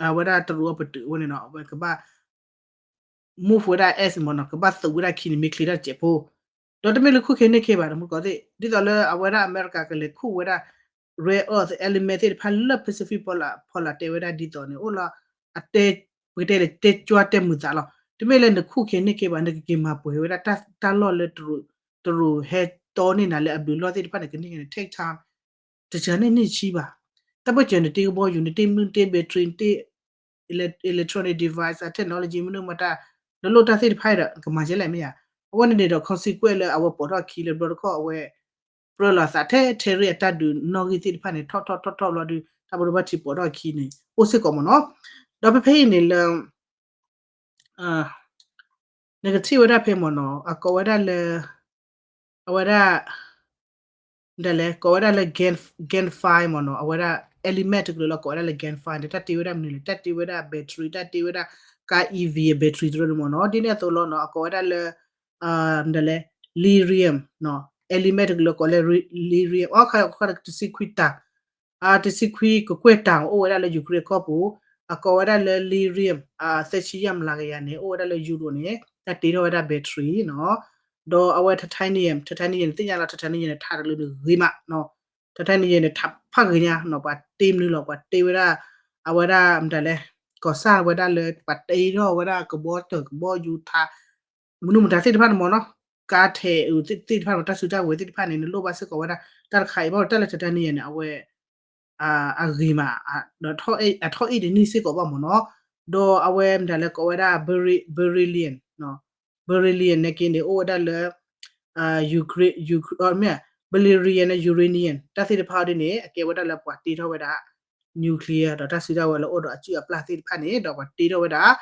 အဝဲဒၣ်တရူးအပတုာ်အဝဲန့ၣ်ဒီး အဝဲကဘၣ် move ဝဲဒၣ် S မ့ၢ်နီၤ ကဘၣ်သုးဝဲဒၣ်ခံန့ၣ် မ့ၢ်ချ့တၢ်တစဲးဖိ ဒီးတမ့ၢ်လၢခူၣ်ခဲန့ၢ်ခဲဘၣ် ဒီးမုၢ်ကီၢ်သ့ၣ် ဒ်သိးလၢအဝဲဒၣ်အမဲရကၤကလဲၤခူၣ်ဝဲဒၣ် rare earth element သ့ၣ်တဖၣ်လၢ Pacific ဖီလာ် ဖီလာ်တဲဝဲဒၣ်ဒ်သိးန့ၣ် အိၣ်လၢ အတဲ ပကတဲလၢတဲကၠွတဲမုာ်သးလီၤ. တမ့ၢ်လၢနခူၣ်ခဲန့ၢ်ခဲဘၣ် နကက့ၤမၤပှဲၤဝဲဒၣ်တၢ်လီၢ်လၢ တရူးဟဲတီန့ၢ်နၤလၢအဘျုးလီၢ်သ့ၣ်တဖၣ်န့ၣ် ကန့ၢ်ခဲန့ၣ် take time တစှၤန့ၢ်နံၣ်ဆံဘၣ်. တၢ်ပၢၢ်စၢၤနတ့ကဘီယူၤ နတ့မနုၤ နတ့ battery နတ့ electronic device အ technology မနုၤမတၤ နလိၣ်တၢ်သ့ၣ်တဖၣ်ဒီး နကမၤကဲလဲၣ်မ့ၢ်ဧါ. အဝဲန့ၣ်န့ၣ်ဒီး consequence လၢအဝဲပိာ်ထီၣ်ခံလၢဘျီတခီၣ်အဝဲ ပြၢလီၤသးထဲ tariff အတၢ်ဒုးနီၣ်ဂံၢ်သ့ၣ်တဖၣ်န့ၣ် ထီၣ်ထီၣ်ထီၣ်ထီၣ်ဘျီဒီး တၢ်ဘိးဘၣ်ထံးပိာ်ထီၣ်ခံန့ၣ် အိၣ်စ့ၢ်ကီးမ့ၢ်နီၤ. ဒီးဖဲဖဲအံၤန့ၣ်လၢ နကထံၣ်ဝဲဒၣ်ဖဲမ့ၢ်နီၤ အကိးဝဲဒၣ်လၢ အဝဲဒၣ် ဒ်လဲၣ် ကိးဝဲဒၣ်လၢ Gen Gen five မ့ၢ်နီၤ အဝဲဒၣ် element တကလုာ်လီၤ ကိးဝဲဒၣ်လၢ Gen five န့ၣ် တၢ်တ့ဝဲဒၣ်မနုၤလဲၣ် တၢ်တ့ဝဲဒၣ် battery တၢ်တ့ဝဲဒၣ် ကါ E V အ battery တရၢန့ၣ်မ့ၢ်နီၤ ဒ်န့ၣ်အသိးလီၤနီၤ အကိးဝဲဒၣ်လၢ ဒ်လဲၣ် lyrium နီၤ element တကလုာ်လီၤ ကိးလၢ lyrium အီခါခါတဆံခွံတၢ် တဆံခွံကကွဲၢ်တၢ်အိၣ်ဝဲဒၣ်လၢ Ukraine ကီၢ်ပူၤ အကိးဝဲဒၣ်လၢ lyrium သၢဆံယဲၢ်မျးကယၤန့ၣ် အိၣ်ဝဲဒၣ်လၢ Europe န့ၣ် တၢ်တ့ထီၣ်ဝဲဒၣ် battery နီၤ ဒီးအဝဲ titanium titanium န့ၣ် သ့ၣ်ညါလီၤ titanium န့ၣ် ထးတကလုာ်န့ၣ်ဂ့ၤမးနီၤ titanium န့ၣ် ထးဖးဂ့ၤညါနီၤ ပှၤတ့မနုၤလီၤ ပှၤတ့ဝဲဒၣ် အဝဲဒၣ်မတၤလဲၣ် ကီၢ်စၢ်ဝဲဒၣ်လၢ ပှၤတ့ထီၣ်ဝဲဒၣ်ကဘီတၢၢ်ကဘီယူၤထး မနုၤမတၤသ့ၣ်တဖၣ်န့ၣ်မ့ၢ်နီၤ ကါထဲးအုးသ့ၣ်တဖၣ်န့ၣ် တၢ်စုတၢ်ဝဲၤသ့ၣ်တဖၣ်န့ၣ် နလိၣ်ဘၣ်စ့ၢ်ကီးဝဲဒၣ် တၢ်တခါအံၤ ဘၣ်ဝဲတၢ်လၢ titanium န့ၣ် အဝဲ အဂ့ၤမး ဒီးအထီၣ်အ့ၣ်တနံၣ်စ့ၢ်ကီးဘၣ်မ့ၢ်နီၤ ဒီးအဝဲမတၤလဲၣ်ကိးဝဲဒၣ် beryllium beryllium န့ၣ်က့န့ၣ် အိၣ်ဝဲဒၣ်လၢ Ukraine မ့ၢ် beryllium န့ၣ် uranium တၢ်သ့ၣ်တဖၣ်အံၤဒ်န့ၣ် အကဲဝဲဒၣ်လၢပှၤတ့ထီၣ်ဝဲဒၣ် nuclear ဒီးတၢ်စုတၢ်ဝဲၤလၢအိၣ်ဒီးအစုၣ်အပျၢ်သ့ၣ်တဖၣ်န့ၣ် ဒီးပှၤတ့ထီၣ်ဝဲဒၣ်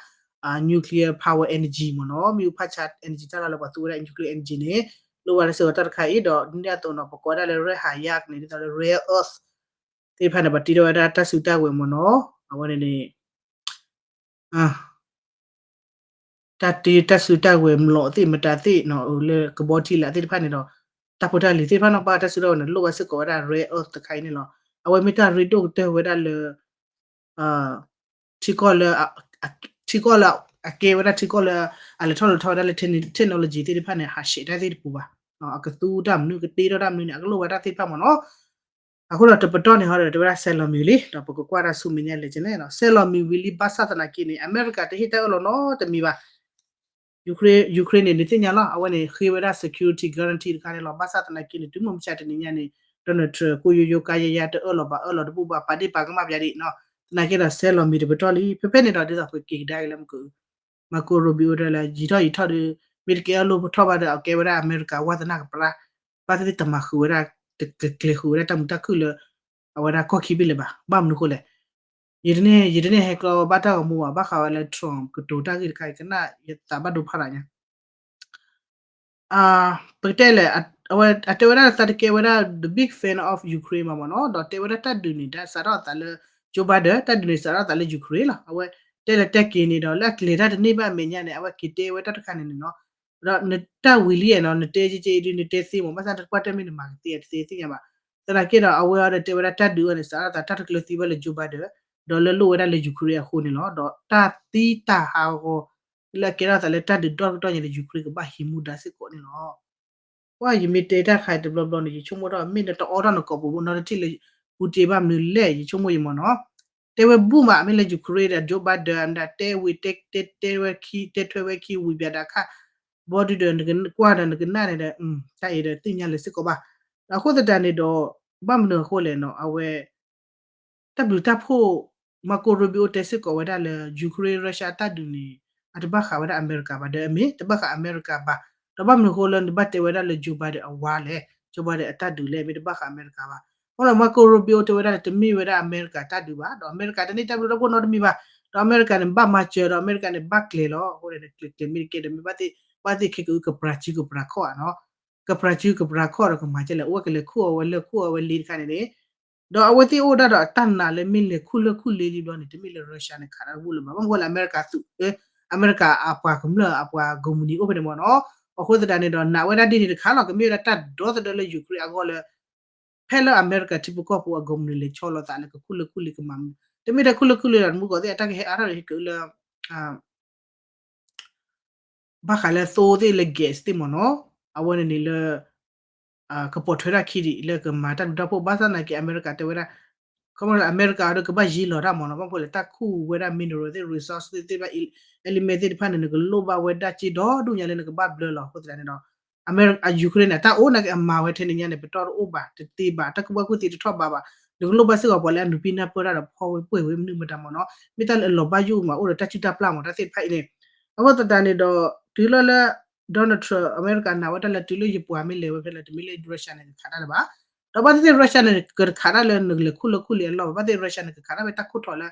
nuclear power energy မ့ၢ်နီၤ မ့ၣ်အူဖးဆါ energy တၢ်လီၢ်လၢပှၤသူဝဲဒၣ် nuclear energy န့ၣ် လိၣ်ဘၣ်လၢစ့ၢ်ကီးတၢ်တခါအံၤ ဒီးဒ်န့ၣ်အသိးနီၤ ပကိးဝဲဒၣ်လၢ rare earth န့ၣ် ဒ်သိးလၢ rare earth သ့ၣ်တဖၣ်န့ၣ် ပှၤတ့ထီၣ်ဝဲဒၣ်တၢ်စုတၢ်ဝဲၤမ့ၢ်နီၤ အဝဲန့ၣ်န့ၣ် တၢ်တ့တၢ်စုတၢ်ဝဲၤ မျောက်သ့ၣ် မတၤသ့ၣ်နီၤ လၢကဘီထံလာ်သ့ၣ်တဖၣ်န့ၣ်ဒီး တၢ်ဖိတၢ်လံၤသ့ၣ်တဖၣ်နီၤ ဘၣ်တၢ်စုတၢ်ဝဲၤန့ၣ် လိၣ်ဘၣ်စ့ၢ်ကီးဝဲဒၣ် rare earth တခါအံၤန့ၣ်လီၤ. အဝဲမ့ၢ်တၢ်ရ့ဒိၣ်ကတၢၢ်ဝဲဒၣ်လၢ ထံကီၢ်လၢ ထံကီၢ်လၢ အကဲဝဲဒၣ်ထံကီၢ်လၢ အလဲၤထီၣ်လဲၤထီဝဲဒၣ်လၢ technology သ့ၣ်တဖၣ်န့ၣ် ဟးဆှဲးတၢ်သ့ၣ်တပူၤဘၣ်. အကသူတၢ်မနုၤ ကတ့ထီၣ်တၢ်မနုၤန့ၣ် အကလိၣ်ဘၣ်တၢ်သ့ၣ်တဖၣ်မ့ၢ်နီၤ အဃိဒီးတပတီၢ်န့ၣ်ဟီဒီး တဲဝဲဒၣ်ဆဲးလီၤမံၤလံ ဒီးပကကွၢ်တၢ်ဆူမဲာ်ညါလဲၣ်ကလဲၣ်နီၤ ဆဲးလီၤမံၤဝံၤလံ ဘၣ်ဆၣ်သနာ်က့န့ၣ် အမဲရကၤတဟ့ၣ်တၢ်အၢၣ်လီၤနီတမံၤဘၣ်. Ukraine, Ukraine န့ၣ် နသ့ၣ်ညါလီၤ အဝဲန့ၣ် ဃ့ဝဲဒၣ် security guarantee တခါန့ၣ်လီၤ. ဘၣ်ဆၣ်သနာ်က့န့ၣ် တုၤမုၢ်မဆါတနံၤညါန့ၣ် Donald Trump ကိးယိယိကါယါယါ တအၢၣ်လီၤဘၣ်အၢၣ်လီၤတဘူၣ်ဘၣ် ပာ်ဒ့ၣ်ပာ်ကမၣ်ပယါဒံးနီၤ သနာ်က့ဒီး ဆဲးလီၤမံၤတပတီၢ်လံ ဖဲဖဲန့ၣ်ဒီး ဒ်သိးပက့ၤကဒါက့ၤလၢမုၢ်က Marco Rubio တဲလၢ ယံာ်ထီၣ်ယံာ်ထီၣ်ဒီး မ့ၢ်တကဲအၢၣ်လီၤပထီၣ်ဘၣ်ဒီး အကဲဝဲဒၣ်အမဲရကၤဝါသနာ်ကပၤ ဘၣ်သ့ၣ်သ့ၣ်တမၤဃုာ်ဝဲဒၣ် တကကျဲၤဃုာ်ဝဲဒၣ်တၢ်မုာ်တၢ်ခုၣ်လၢ အဝဲဒၣ်ကီၢ်ခံဘ့ၣ်လၢၤဘၣ်. ဘၣ်မနုၤအဃိလဲၣ် ယတန့ၢ် ယတန့ၢ်ဟဲကျီဘၣ်တၢ်ဂီၤမူဘၣ် ဘၣ်ဃးဝဲလၢ Trump ကတိၤတၢ်ဂ့ၢ်တခါအံၤ ကနၣ်ယသးဘၣ်ဒိဖးဒိၣ်ညါ ပကတဲလဲၣ် အဝဲ အတဲဝဲဒၣ်သးတကဲဝဲဒၣ် the big fan of Ukraine မ့ၢ်နီၤ ဒီးတဲဝဲဒၣ်တၢ်ဒုးန့ၣ် တၢ်စးထီၣ်အသးလၢ Joe Biden တၢ်ဒုးန့ၣ်စးထီၣ်အသးလၢ Ukraine လီၤ. အဝဲတဲလဲၤတဲက့ၤန့ၣ်ဒီး လၢအကျဲၤတၢ်တန့ၢ်ဘၣ်အမဲာ်ညါန့ၣ် အဝဲက့ၤတဲဝဲတၢ်တခါန့ၣ်န့ၣ်နီၤ ဒီးနတၢ်ဝံၤလံနီၤ နတဲကဲကဲအံၤဒုး နတဲသ့မ့ၢ် ဘၣ်ဆၣ်တကွၢ်တၢ်မ့ၢ်နမၤကသ့အတသ့သ့ၣ်ညါဘၣ်. သနာ်က့ဒီး အဝဲအံၤဒီးတဲဝဲဒၣ်တၢ်ဒုးအံၤန့ၣ် စးထီၣ်အသးတၢ်တကျၢၤသံဘၣ်လၢ Joe Biden ဒီးလၢလိၣ်ဝဲဒၣ်လၢ Ukraine အဃိန့ၣ်လီၤ. ဒီးတၢ်သံတၢ်ဟးဂီၤ လၢအကဲထီၣ်သးလၢတၢ်ဒုးဒီတကတီၢ်ညါန့ၣ် Ukraine ကဘၣ်ဟံးမူဒါစ့ၢ်ကီးန့ၣ်လီၤ. ကွၢ်ယမ့ၢ်တဲတၢ်တခါအံၤတဘျီဘျီန့ၣ် ယဆိကမိၣ်ထီၣ် မ့ၢ်နတအိးထီၣ်နကိာ်ပူၤနီတထံၣ်လၢ Putin ဘၣ်မနုၤလဲၣ် ယဆိကမိၣ်ယမ့ၢ်နီၤ တဲဝဲဘူၣ်မး မ့ၢ်လၢ Ukraine ဒီး Joe Biden မတၤတဲဝံၤ တဲတဲဝဲခံ တဲထွဲဝဲခံ ဝံၤပၠးဒၣ်ခါ ဘီဒုဒီး နကကွၢ်ဒီးနကနၣ်န့ၣ်ဒီး တၢ်အံၤဒီးသ့ၣ်ညါလၢၤစ့ၢ်ကီးဘၣ်. ဒီးအဃိသတးန့ၣ်ဒီး ဘၣ်မနုၤအဃိလဲၣ်နီၤ အဝဲ တၢ်ဘျုးတၢ်ဖှိၣ် Marco Rubio တဲစ့ၢ်ကီးဝဲဒၣ်လၢ Ukraine Russia တၢ်ဒုးန့ၣ် အတဘၣ်ဃးဝဲဒၣ်အမဲရကၤဘၣ် ဒီးအမ့ၢ်တဘၣ်ဃးအမဲရကၤဘၣ်. ဒီးဘၣ်မနုၤအဃိလၢနဘၣ်တဲဝဲဒၣ်လၢ Joe Biden အဝၤလဲၣ် Joe Biden အတၢ်ဒုးလဲၣ် မ့ၢ်တဘၣ်ဃးအမဲရကၤဘၣ်. အဃိဒီး Marco Rubio တဲဝဲဒၣ်လၢ တမ့ၢ်ဝဲဒၣ်အမဲရကၤတၢ်ဒုးဘၣ် ဒီးအမဲရကၤတန့ၢ်တၢ်ဘျုးတၢ်ဖှိၣ်နီတမံၤဘၣ်. ဒီးအမဲရကၤန့ၣ် ဘၣ်မၤစၢၤဒီးအမဲရကၤန့ၣ် ဘၣ်ကျဲၤလီၤ. အဃိန့ၣ် ကျဲၤကျဲၤမ့ၢ်တကဲဒီး မ့ၢ်ဘၣ်သ့ၣ် ဘၣ်သ့ၣ်ခဲက့ၤအုကပြၤစုကပြၤခီၣ်ဧါနီၤ ကပြၤစုကပြၤခီၣ်ဒီးကမၤကဲလဲၣ် အဝဲကလဲၤခူၣ်အဝဲလၢခူၣ်အဝဲလ့တခါန့ၣ်န့ၣ် ဒီးအဝဲသ့ၣ်အိၣ်ဒၣ်ဒီးအတၢ်နာ်လၢမ့ၢ်လဲၤခူၣ်လၢခူၣ်လ့ဒ်ဘျီန့ၣ် တမ့ၢ်လၢ Russia န့ၣ်ခးတၢ်တဘူၣ်လၢၤဘၣ် ဘၣ်မနုၤဃိလၢအမဲရကၤသုး အမဲရကၤအပှၤကမျၢၢ်အပှၤ company အိၣ်ဖဲန့ၣ်မ့ၢ်နီၤ. အဃိသတးန့ၣ်ဒီး နာ်ဝဲဒၣ်ဒ်န့ၣ်တခါလီၤ ကမ့ၢ်ဝဲဒၣ်တၢ်ဒီသဒၢလၢ Ukraine အဂီၢ်လၢ ဖဲလၢအမဲရကၤထံဖိကီၢ်ဖိအ company လဲၤဆီလီၤသးလၢကခူၣ်လၢခူၣ်လ့ကမၤမူ တမ့ၢ်ထဲခူၣ်လၢခူၣ်လ့ဒီး မူကီၢ်သ့ၣ်အတၢ်ကဟဲအါထီၣ်ဒီးဟဲက့ၤလၢ ဘၣ်ဃးလၢသိသ့ၣ်လၢ gas သ့ၣ်မ့ၢ်နီၤ အဝဲန့ၣ်န့ၣ်လၢ ကပိာ်ထွဲတၢ်ခံဒံး လၢကမၤတၢ်ဘျုးတၢ်ဖှိၣ် ဘၣ်ဆၣ်သနာ်က့ အမဲရကၤတဲဝဲဒၣ် ခီမီအမဲရကၤဒီးကဘၣ်ယံၤလီၤတၢ်မ့ၢ်နီၤ ဘၣ်မနုၤဃိလဲၣ် တၢ်ခူၣ်ဝဲဒၣ် mineral သ့ၣ် resource သ့ၣ်သ့ၣ်ဘၣ် element သ့ၣ်တဖၣ်န့ၣ် နကလိၣ်ဘၣ်ဝဲဒၣ်စ့ဒီဒူၣ်ညါလၢနကဘၣ်ဘျၢလီၤ အဃိသတးန့ၣ်ဒီး အမဲရကၤ Ukraine န့ၣ် တၢ်အိၣ်နာ်က့အမၤဝဲထဲန့ၣ်ညါန့ၣ် ပတီၢ်တအိၣ်ဘၣ် တသ့ဘၣ် တၢ်ကူၣ်ဘၣ်ကူၣ်သ့တထီၣ်ဘးဘၣ် နကလိၣ်ဘၣ်စ့ၢ်ကီးပှၤလၢအနုာ်ပံနၢ်ပၢၢ်တၢ်ဒီးဖီဝဲပှဲၤဝဲမနုၤမတၤမ့ၢ်နီၤ မ့ၢ်တၢ်လၢအလီၤဘၣ်ယိၣ်မးအိၣ်ဒီးတၢ်စုၣ်တၢ်ပျၢ်မး တၢ်သ့ၣ်တဖၣ်အံၤန့ၣ် အဃိသတးန့ၣ်ဒီး တုၤလီၤလၢ Donald Trump အမဲရကၤနာ်ဝဲတၢ်လၢ တုၤလၢယပှၤမ့ၢ်လဲၤဝဲဖဲလၢတမ့ၢ်လၢ Russia န့ၣ် ကခးတၢ်လၢၤဘၣ်. ဒီးဘၣ်သ့ၣ်သ့ၣ် Russia န့ၣ် ကတခးတၢ်လၢနကလဲၤခူၣ်လၢခူၣ်လ့အလီၢ်ဘၣ်. ဘၣ်သ့ၣ် Russia န့ၣ် ကခးတၢ်ဝဲတၢ်ခိၣ်ထီၣ်လၢ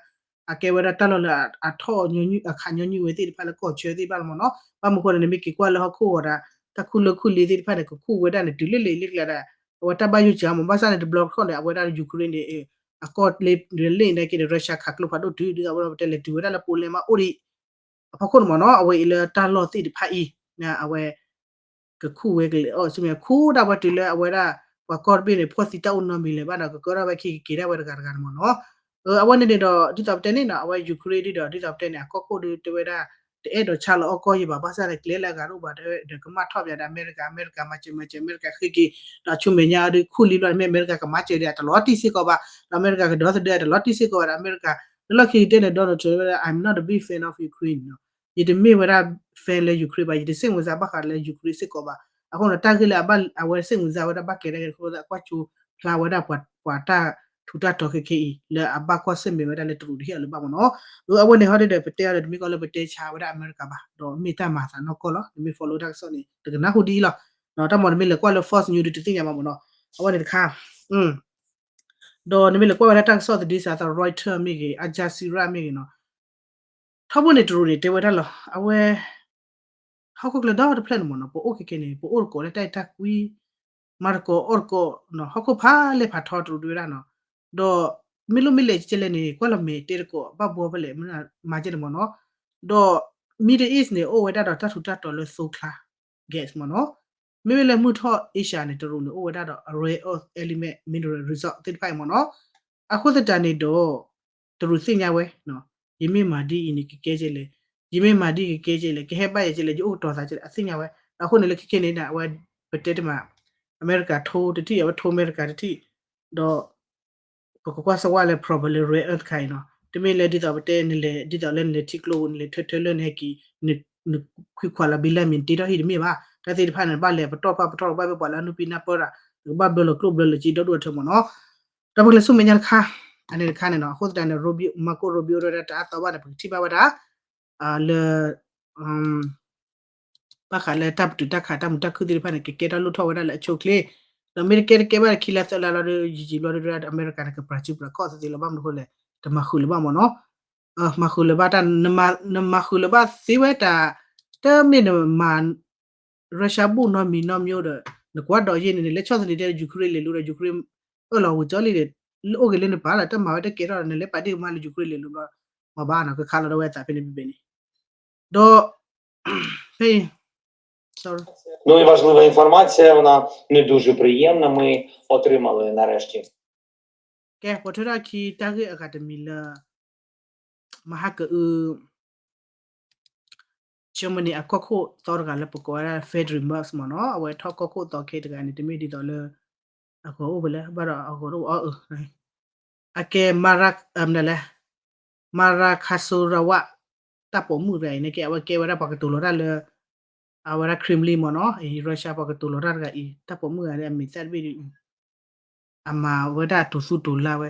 အကဲဝဲဒၣ်တၢ်လီၢ်လၢအထီၣ် အခးညီနုၢ်ဝဲသ့ၣ်တဖၣ်လၢကီၢ်ဆၢသ့ၣ်တဖၣ်လီၤမ့ၢ်နီၤ. ဘၣ်မနုၤဃိန့ၣ် နမ့ၢ်က့ၤကွၢ်လၢဟီၣ်ခိၣ်ဂီၤဒီး တၢ်ခူၣ်လၢခူၣ်လ့သ့ၣ်တဖၣ်န့ၣ် ကခူၣ်ဝဲဒၣ်န့ၣ် တုၤလၢလံာ်လံာ်ကျါဒီး အဝဲတၢ်ဘၣ်ယိၣ်စှၤမး ဘၣ်ဆၣ်န့ၣ် တဘျီတခီၣ်န့ၣ် အဝဲဒၣ် Ukraine န့ၣ် အကီၢ်လ့လ့ၣ်န့ၣ်က့ၤဒီး Russia ခးကျိဖးဒိၣ်တုၤ ဒ်သိးအဝဲပတဲလဲၤတုၤဝဲဒၣ်လၢ Poland မးအိၣ်ဒံး အဖီခိၣ်န့ၣ်မ့ၢ်နီၤ အဝဲအံၤလၢတၢ်လီၢ်သ့ၣ်တဖၣ်အံၤ အဝဲ ကခူၣ်ဝဲကလဲၤအီၣ်ဆူမဲာ် ခူၣ်ဒၣ်ဝဲတုၤလၢအဝဲဒၣ် ပှၤကီၢ်တဘ့ၣ်န့ၣ် ဖှီၣ်သံတၢ်အိၣ်နီတမံၤလၢၤဘၣ်ဒီး ကကၢထီၣ်ဝဲခံကက့ၤဒၣ်ဝဲတဂၤတဂၤန့ၣ်မ့ၢ်နီၤ. အဝဲန့ၣ်န့ၣ်ဒီး ဒ်သိးပတဲန့ၣ်နီၤ အဝဲ Ukraine ဒ်ဒီး ဒ်သိးပတဲန့ၣ် အကီၢ်ခိၣ်ဒုးတဲဝဲဒၣ် တအဲၣ်ဒိးဆါလီၤအီၣ်ကီၢ်ယံၤဘၣ် ဘၣ်ဆၣ်န့ၣ် ကျဲလၢအဂၤတအိၣ်ဘၣ် တဲဝဲဒီးကမၣ်ထီၣ်ပၠးဒီးအမဲရကၤ အမဲရကၤမၤစၢၤမၤစၢၤ အမဲရကၤဃ့က့ၤ ဒီးဆူမဲာ်ညါအဒုးခူၣ်လံဘျီန့ၣ် မ့ၢ်အမဲရကၤကမၤစၢၤဒံး အတလီၤတံၢ်စ့ၢ်ကီးဘၣ် ဒီးအမဲရကၤကဒီသဒၢ အတလီၤတံၢ်စ့ၢ်ကီးဘၣ်ဒီးအမဲရကၤ လၢလီၢ်ခံကတၢၢ်န့ၣ် Donald Trump တဲဝဲဒၣ် I'm not a big fan of Ukraine နီၤ ယတမ့ၢ်ဝဲဒၣ် fan လၢ Ukraine ဘၣ် ယတစိတ်ဝင်စားဘၣ်ဃးလၢ Ukraine စ့ၢ်ကီးဘၣ် အဃိန့ၣ် တၢ်ဂ့ၢ်လၢအဘၣ် အဝဲစိတ်ဝင်စားဝဲဒၣ်ဘၣ်ကျဲဒၣ်က့ၤတခီ အကွၢ်ကၠိဖျါဝဲဒၣ်ပှၤတၢ်ထူးတၢ်တီၤခဲခဲအံၤ လၢအဘၣ်ကွၢ်ဆၢၣ်မဲာ်ဝဲဒၣ်လၢတရူးတဟ့ၣ်အီၤလၢၤဘၣ်မ့ၢ်နီၤ. အဝဲန့ၣ်ဟီဒ်ဒီး ပတဲအီၤဒီးတမ့ၢ်ကီးလၢပတဲဆါဝဲဒၣ်အမဲရကၤဘၣ် ဒီးမ့ၢ်တၢ်မၤသးနီၢ်ကီၢ်လီၤ နမ့ၢ် follow တၢ်ကစီၣ်န့ၣ် တကနၣ်ဟူဒ်အံၤလီၤ. တၢ်မၤတမ့ၢ်လဲၤကွၢ်လၢ Fox News ဒုးတသ့ၣ်ညါဘၣ်မ့ၢ်နီၤ. အဝဲန့ၣ်တခါ ဒီးနမ့ၢ်လဲၤကွၢ်ဝဲဒၣ်တၢ်ကစီၣ်သဒံစးအသး Reuters မ့ၢ်ဂ့ၤ Al Jazeera မ့ၢ်ဂ့ၤနီၤ, ထီဘိန့ၣ်တရူးန့ၣ် တဲဝဲဒၣ်လီၤ အဝဲ ဟီၣ်ခိၣ်ချၢဒီတဖျၢၣ်န့ၣ်မ့ၢ်နီၤ ပအိၣ်ခဲခဲန့ၣ် ပအိၣ်တကိးလၢတၢ်အဲၣ်တၢ်ကွံ မၤတကိးအီၣ်တကိးနီၤ ဟီၣ်ခိၣ်ဖးလဲၢ်ဖးထီတရူးတဲဝဲဒၣ်နီၤ, ဒီးမ့ၢ်လိၣ်မ့ၢ်လဲၤကဲလဲၣ်န့ၣ် ကွၢ်လီၤမဲာ်တဲတကိး ဘၣ်ဘှီဖဲလဲၣ် မၤကဲန့ၣ်မ့ၢ်နီၤ, ဒီး Middle East န့ၣ် အိၣ်ဝဲဒၣ်ဒီးတၢ်ထူးတၢ်တီၤလၢသိချါ gas မ့ၢ်နီၤ, မ့မ့ၢ်လၢမုၢ်ထီၣ် Asia န့ၣ် တရူးန့ၣ် အိၣ်ဝဲဒၣ်ဒီး rare earth element mineral resource သ့ၣ်တဖၣ်အံၤမ့ၢ်နီၤ, အဃိသတးန့ၣ်ဒီး တရူးသ့ၣ်ညါဝဲ ယမ့ၢ်မၤဒ်အံၤန့ၣ် ကကဲကဲလဲၣ်, ယမ့ၢ်မၤဒ်ကကဲကဲလဲၣ် ကဟဲဘၣ်ယဲကဲလဲၣ် ယအိၣ်ကတီၤသးကဲလဲၣ် အသ့ၣ်ညါဝဲ, အဃိန့ၣ်လၢခဲခဲန့ၣ် အဝဲ ပတဲတမး အမဲရကၤထိတထံၣ် အဝဲထိအမဲရကၤတထံၣ်, ဒီး ပကကွၢ်စၢၤဝဲလၢ problem လၢ rare earth ခါအံၤနီၤ, တမ့ၢ်လၢဒ်သိးပတဲ နလဲၤ ဒ်သိးလၢနလဲၤထံကျိ နလဲၤထၢထၢလၢနဟဲက့ၤ နခွံခွါလီၤဘံလၢမ့ၢ်တ့ထီၣ်ဟံၣ်တမ့ၢ်ဘၣ်, တၢ်သ့ၣ်တဖၣ်န့ၣ် ဘၣ်လဲၤပတီၢ်ပာ်ပတီၢ် ကဘၣ်ပှၤလၢအနုာ်ပံနၢ်ပၢၢ်တၢ် ကဘၣ်ဘျၢလီၤကျိၣ်ဘျၢလီၤစ့ဒီဒူၣ်အထၢမ့ၢ်နီၤ, ဒီးပကလဲၤဆူမဲာ်ညါတခါ, အန့ၣ်တခါန့ၣ်နီၤ, အဃိသတးန့ၣ် Marco Rubio ဒၣ်တၢ်အသီဘၣ်န့ၣ် ပကထံၣ်ဘၣ်ဝဲဒၣ် လၢ ဘၣ်ဃးလၢတၢ်ပတုာ်တၢ်ခးတၢ်မုာ်တၢ်ခုၣ်သ့ၣ်တဖၣ်န့ၣ် ကကဲထီၣ်လိၣ်ထီၣ်ဝဲဒၣ်လၢအဆိအချ့, ဒီးမ့ၢ်တကဲတကဲဘၣ်ခံလါသၢလါလီၤဒီး ယံာ်ယံာ်ဘျီဒီး အမဲရကၤန့ၣ် ကပြးစုပြးခီၣ်သ့သ့လီၤ ဘၣ်မနုၤအဃိလဲၣ်, တမၤဃုာ်လၢၤဘၣ်မ့ၢ်နီၤ, မၤဃုာ်လၢၤဘၣ်တၢ် နမၤဃုာ်လၢၤဘၣ်သ့ဝဲတၢ်, တမ့ၢ်နမၤ Russia ဘူၣ်နီတမံၤနီတမံၤဒီး နကွၢ်ဒီးယဲၢ်န့ၣ် နလဲၤဆီၣ်သနံးတဲ Ukraine လဲၤလိၤဒီး Ukraine အၢၣ်လီၤဝံၤကၠီလံဒီး အိၣ်က့ၤလၢနပာ်လီၤ တၢ်မၤဝဲတကဲထီၣ်ဒီး နလဲၤပာ်ဒ့ၣ်ကမၣ်လၢ Ukraine လဲၤလိၤဘျီ မ့ၢ်ဘၣ်နီၤ ကခးလီၤဒီးဝဲအသးဖဲန့ၣ်ဘ့ၣ်ဘ့ၣ်န့ၣ်, ဒီး ဖဲအံၤ Ну і важлива інформація, вона не дуже приємна, ми отримали нарешті. ကဲ ပိာ်ထွဲထီၣ်ခံတၢ်ဂ့ၢ်အဂၤတမံၤလၢ မဟါကအု Germany အကီၢ်ခိၣ်သီတဂၤလၢပကိးဝဲဒၣ် Friedrich Merz မ့ၢ်နီၤ, အဝဲထီၣ်ကီၢ်ခိၣ်သီခဲတဂၤန့ၣ် တမ့ၢ်ဒ်သိးလၢ အဂီၤအိၣ်ဖဲလဲၣ် ဘၣ်ဒီးအဂီၤတအိၣ်အီၤအု အကဲ မၤရၣ် မနုၤလဲၣ် မၤရၣ်ခါစိရၤဝၣ် တၢ်ပိာ်မုၣ်တဂၤအံၤန့ၣ်ကဲ အဝဲကဲဝဲဒၣ်ပှၤကတိၤလီၤတၢ်လၢ အဝဲဒၣ် Kremlin မ့ၢ်နီၤ, အံၤ Russia ပှၤကတိၤလီၤတၢ်တဂၤအံၤ တၢ်ပိာ်မုၣ်တဂၤလၢအမံၤသၣ်တဘ့ၣ်ဒ်အံၤ အမၤဝဲဒၣ်တိၤသူတိၤလါဝဲ,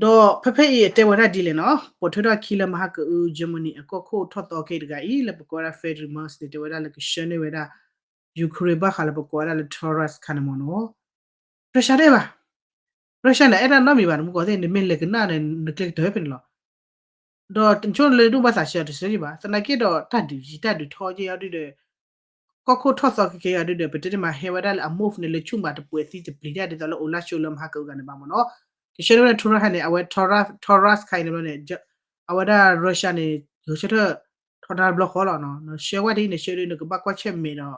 ဒီးဖဲဖဲအံၤအတဲဝဲဒၣ်ဒ်လဲၣ်နီၤ, ပိာ်ထွဲထီၣ်ခံလၢမဟါကအု Germany အကီၢ်ခိၣ်ထီၣ်သီခဲတဂၤအံၤ လၢပကိးဝဲဒၣ် Friedrich Merz န့ၣ် တဲဝဲဒၣ်လၢကဆှၢန့ၢ်ဝဲဒၣ် Ukraine ဘၣ်ဃးလၢပကိးဝဲဒၣ်လၢ Taurus ခါန့ၣ်မ့ၢ်နီၤ, Russia တအဲၣ်ဘၣ်, Russia န့ၣ် အဲၣ်တၢ်နီတမံၤဘၣ် နမူကီၢ်သ့ၣ် နမ့ၢ်လဲၤကနၣ်န့ၣ် နကျဲကတၢၢ်ဖဲန့ၣ်လီၤ. ဒီးတဆိလၢဒူၣ်ဘၣ်သးဆၢတဆၢယံၤဘၣ် သနာ်က့ဒီးတၢ်ဒုးယံၤတၢ်ဒုးထီယံၤအီၤဒုဒီး ကီၢ်ခိၣ်ထီၣ်သီခဲကဲအီၤဒုဒီး ပတဲတမးဟဲဝဲဒၣ်လၢအ move န့ၣ် လၢဆူၣ်မးတပှဲၤသံတပျံၤတၢ်ဒ်သိးလၢ Olaf Scholz လၢမဟါကအုဂၤန့ၣ်ဘၣ်မ့ၢ်နီၤ, ကဆှၢန့ၢ်ဝဲဒၣ် Taurus ဟဲန့ၣ် အဝဲ Taurus Taurus ခါအံၤန့ၣ်ဘျီန့ၣ် အဝဲဒၣ် Russia န့ၣ် ယဆၢထၢၣ်ထီဒါတဘျီဃီလီၤနီၤ, ဆှၢဝဲဒ်အံၤန့ၣ် ဆှၢဒ်န့ၣ် ကဘၣ်ကွၢ်ဆၢၣ်မဲာ်ဒီး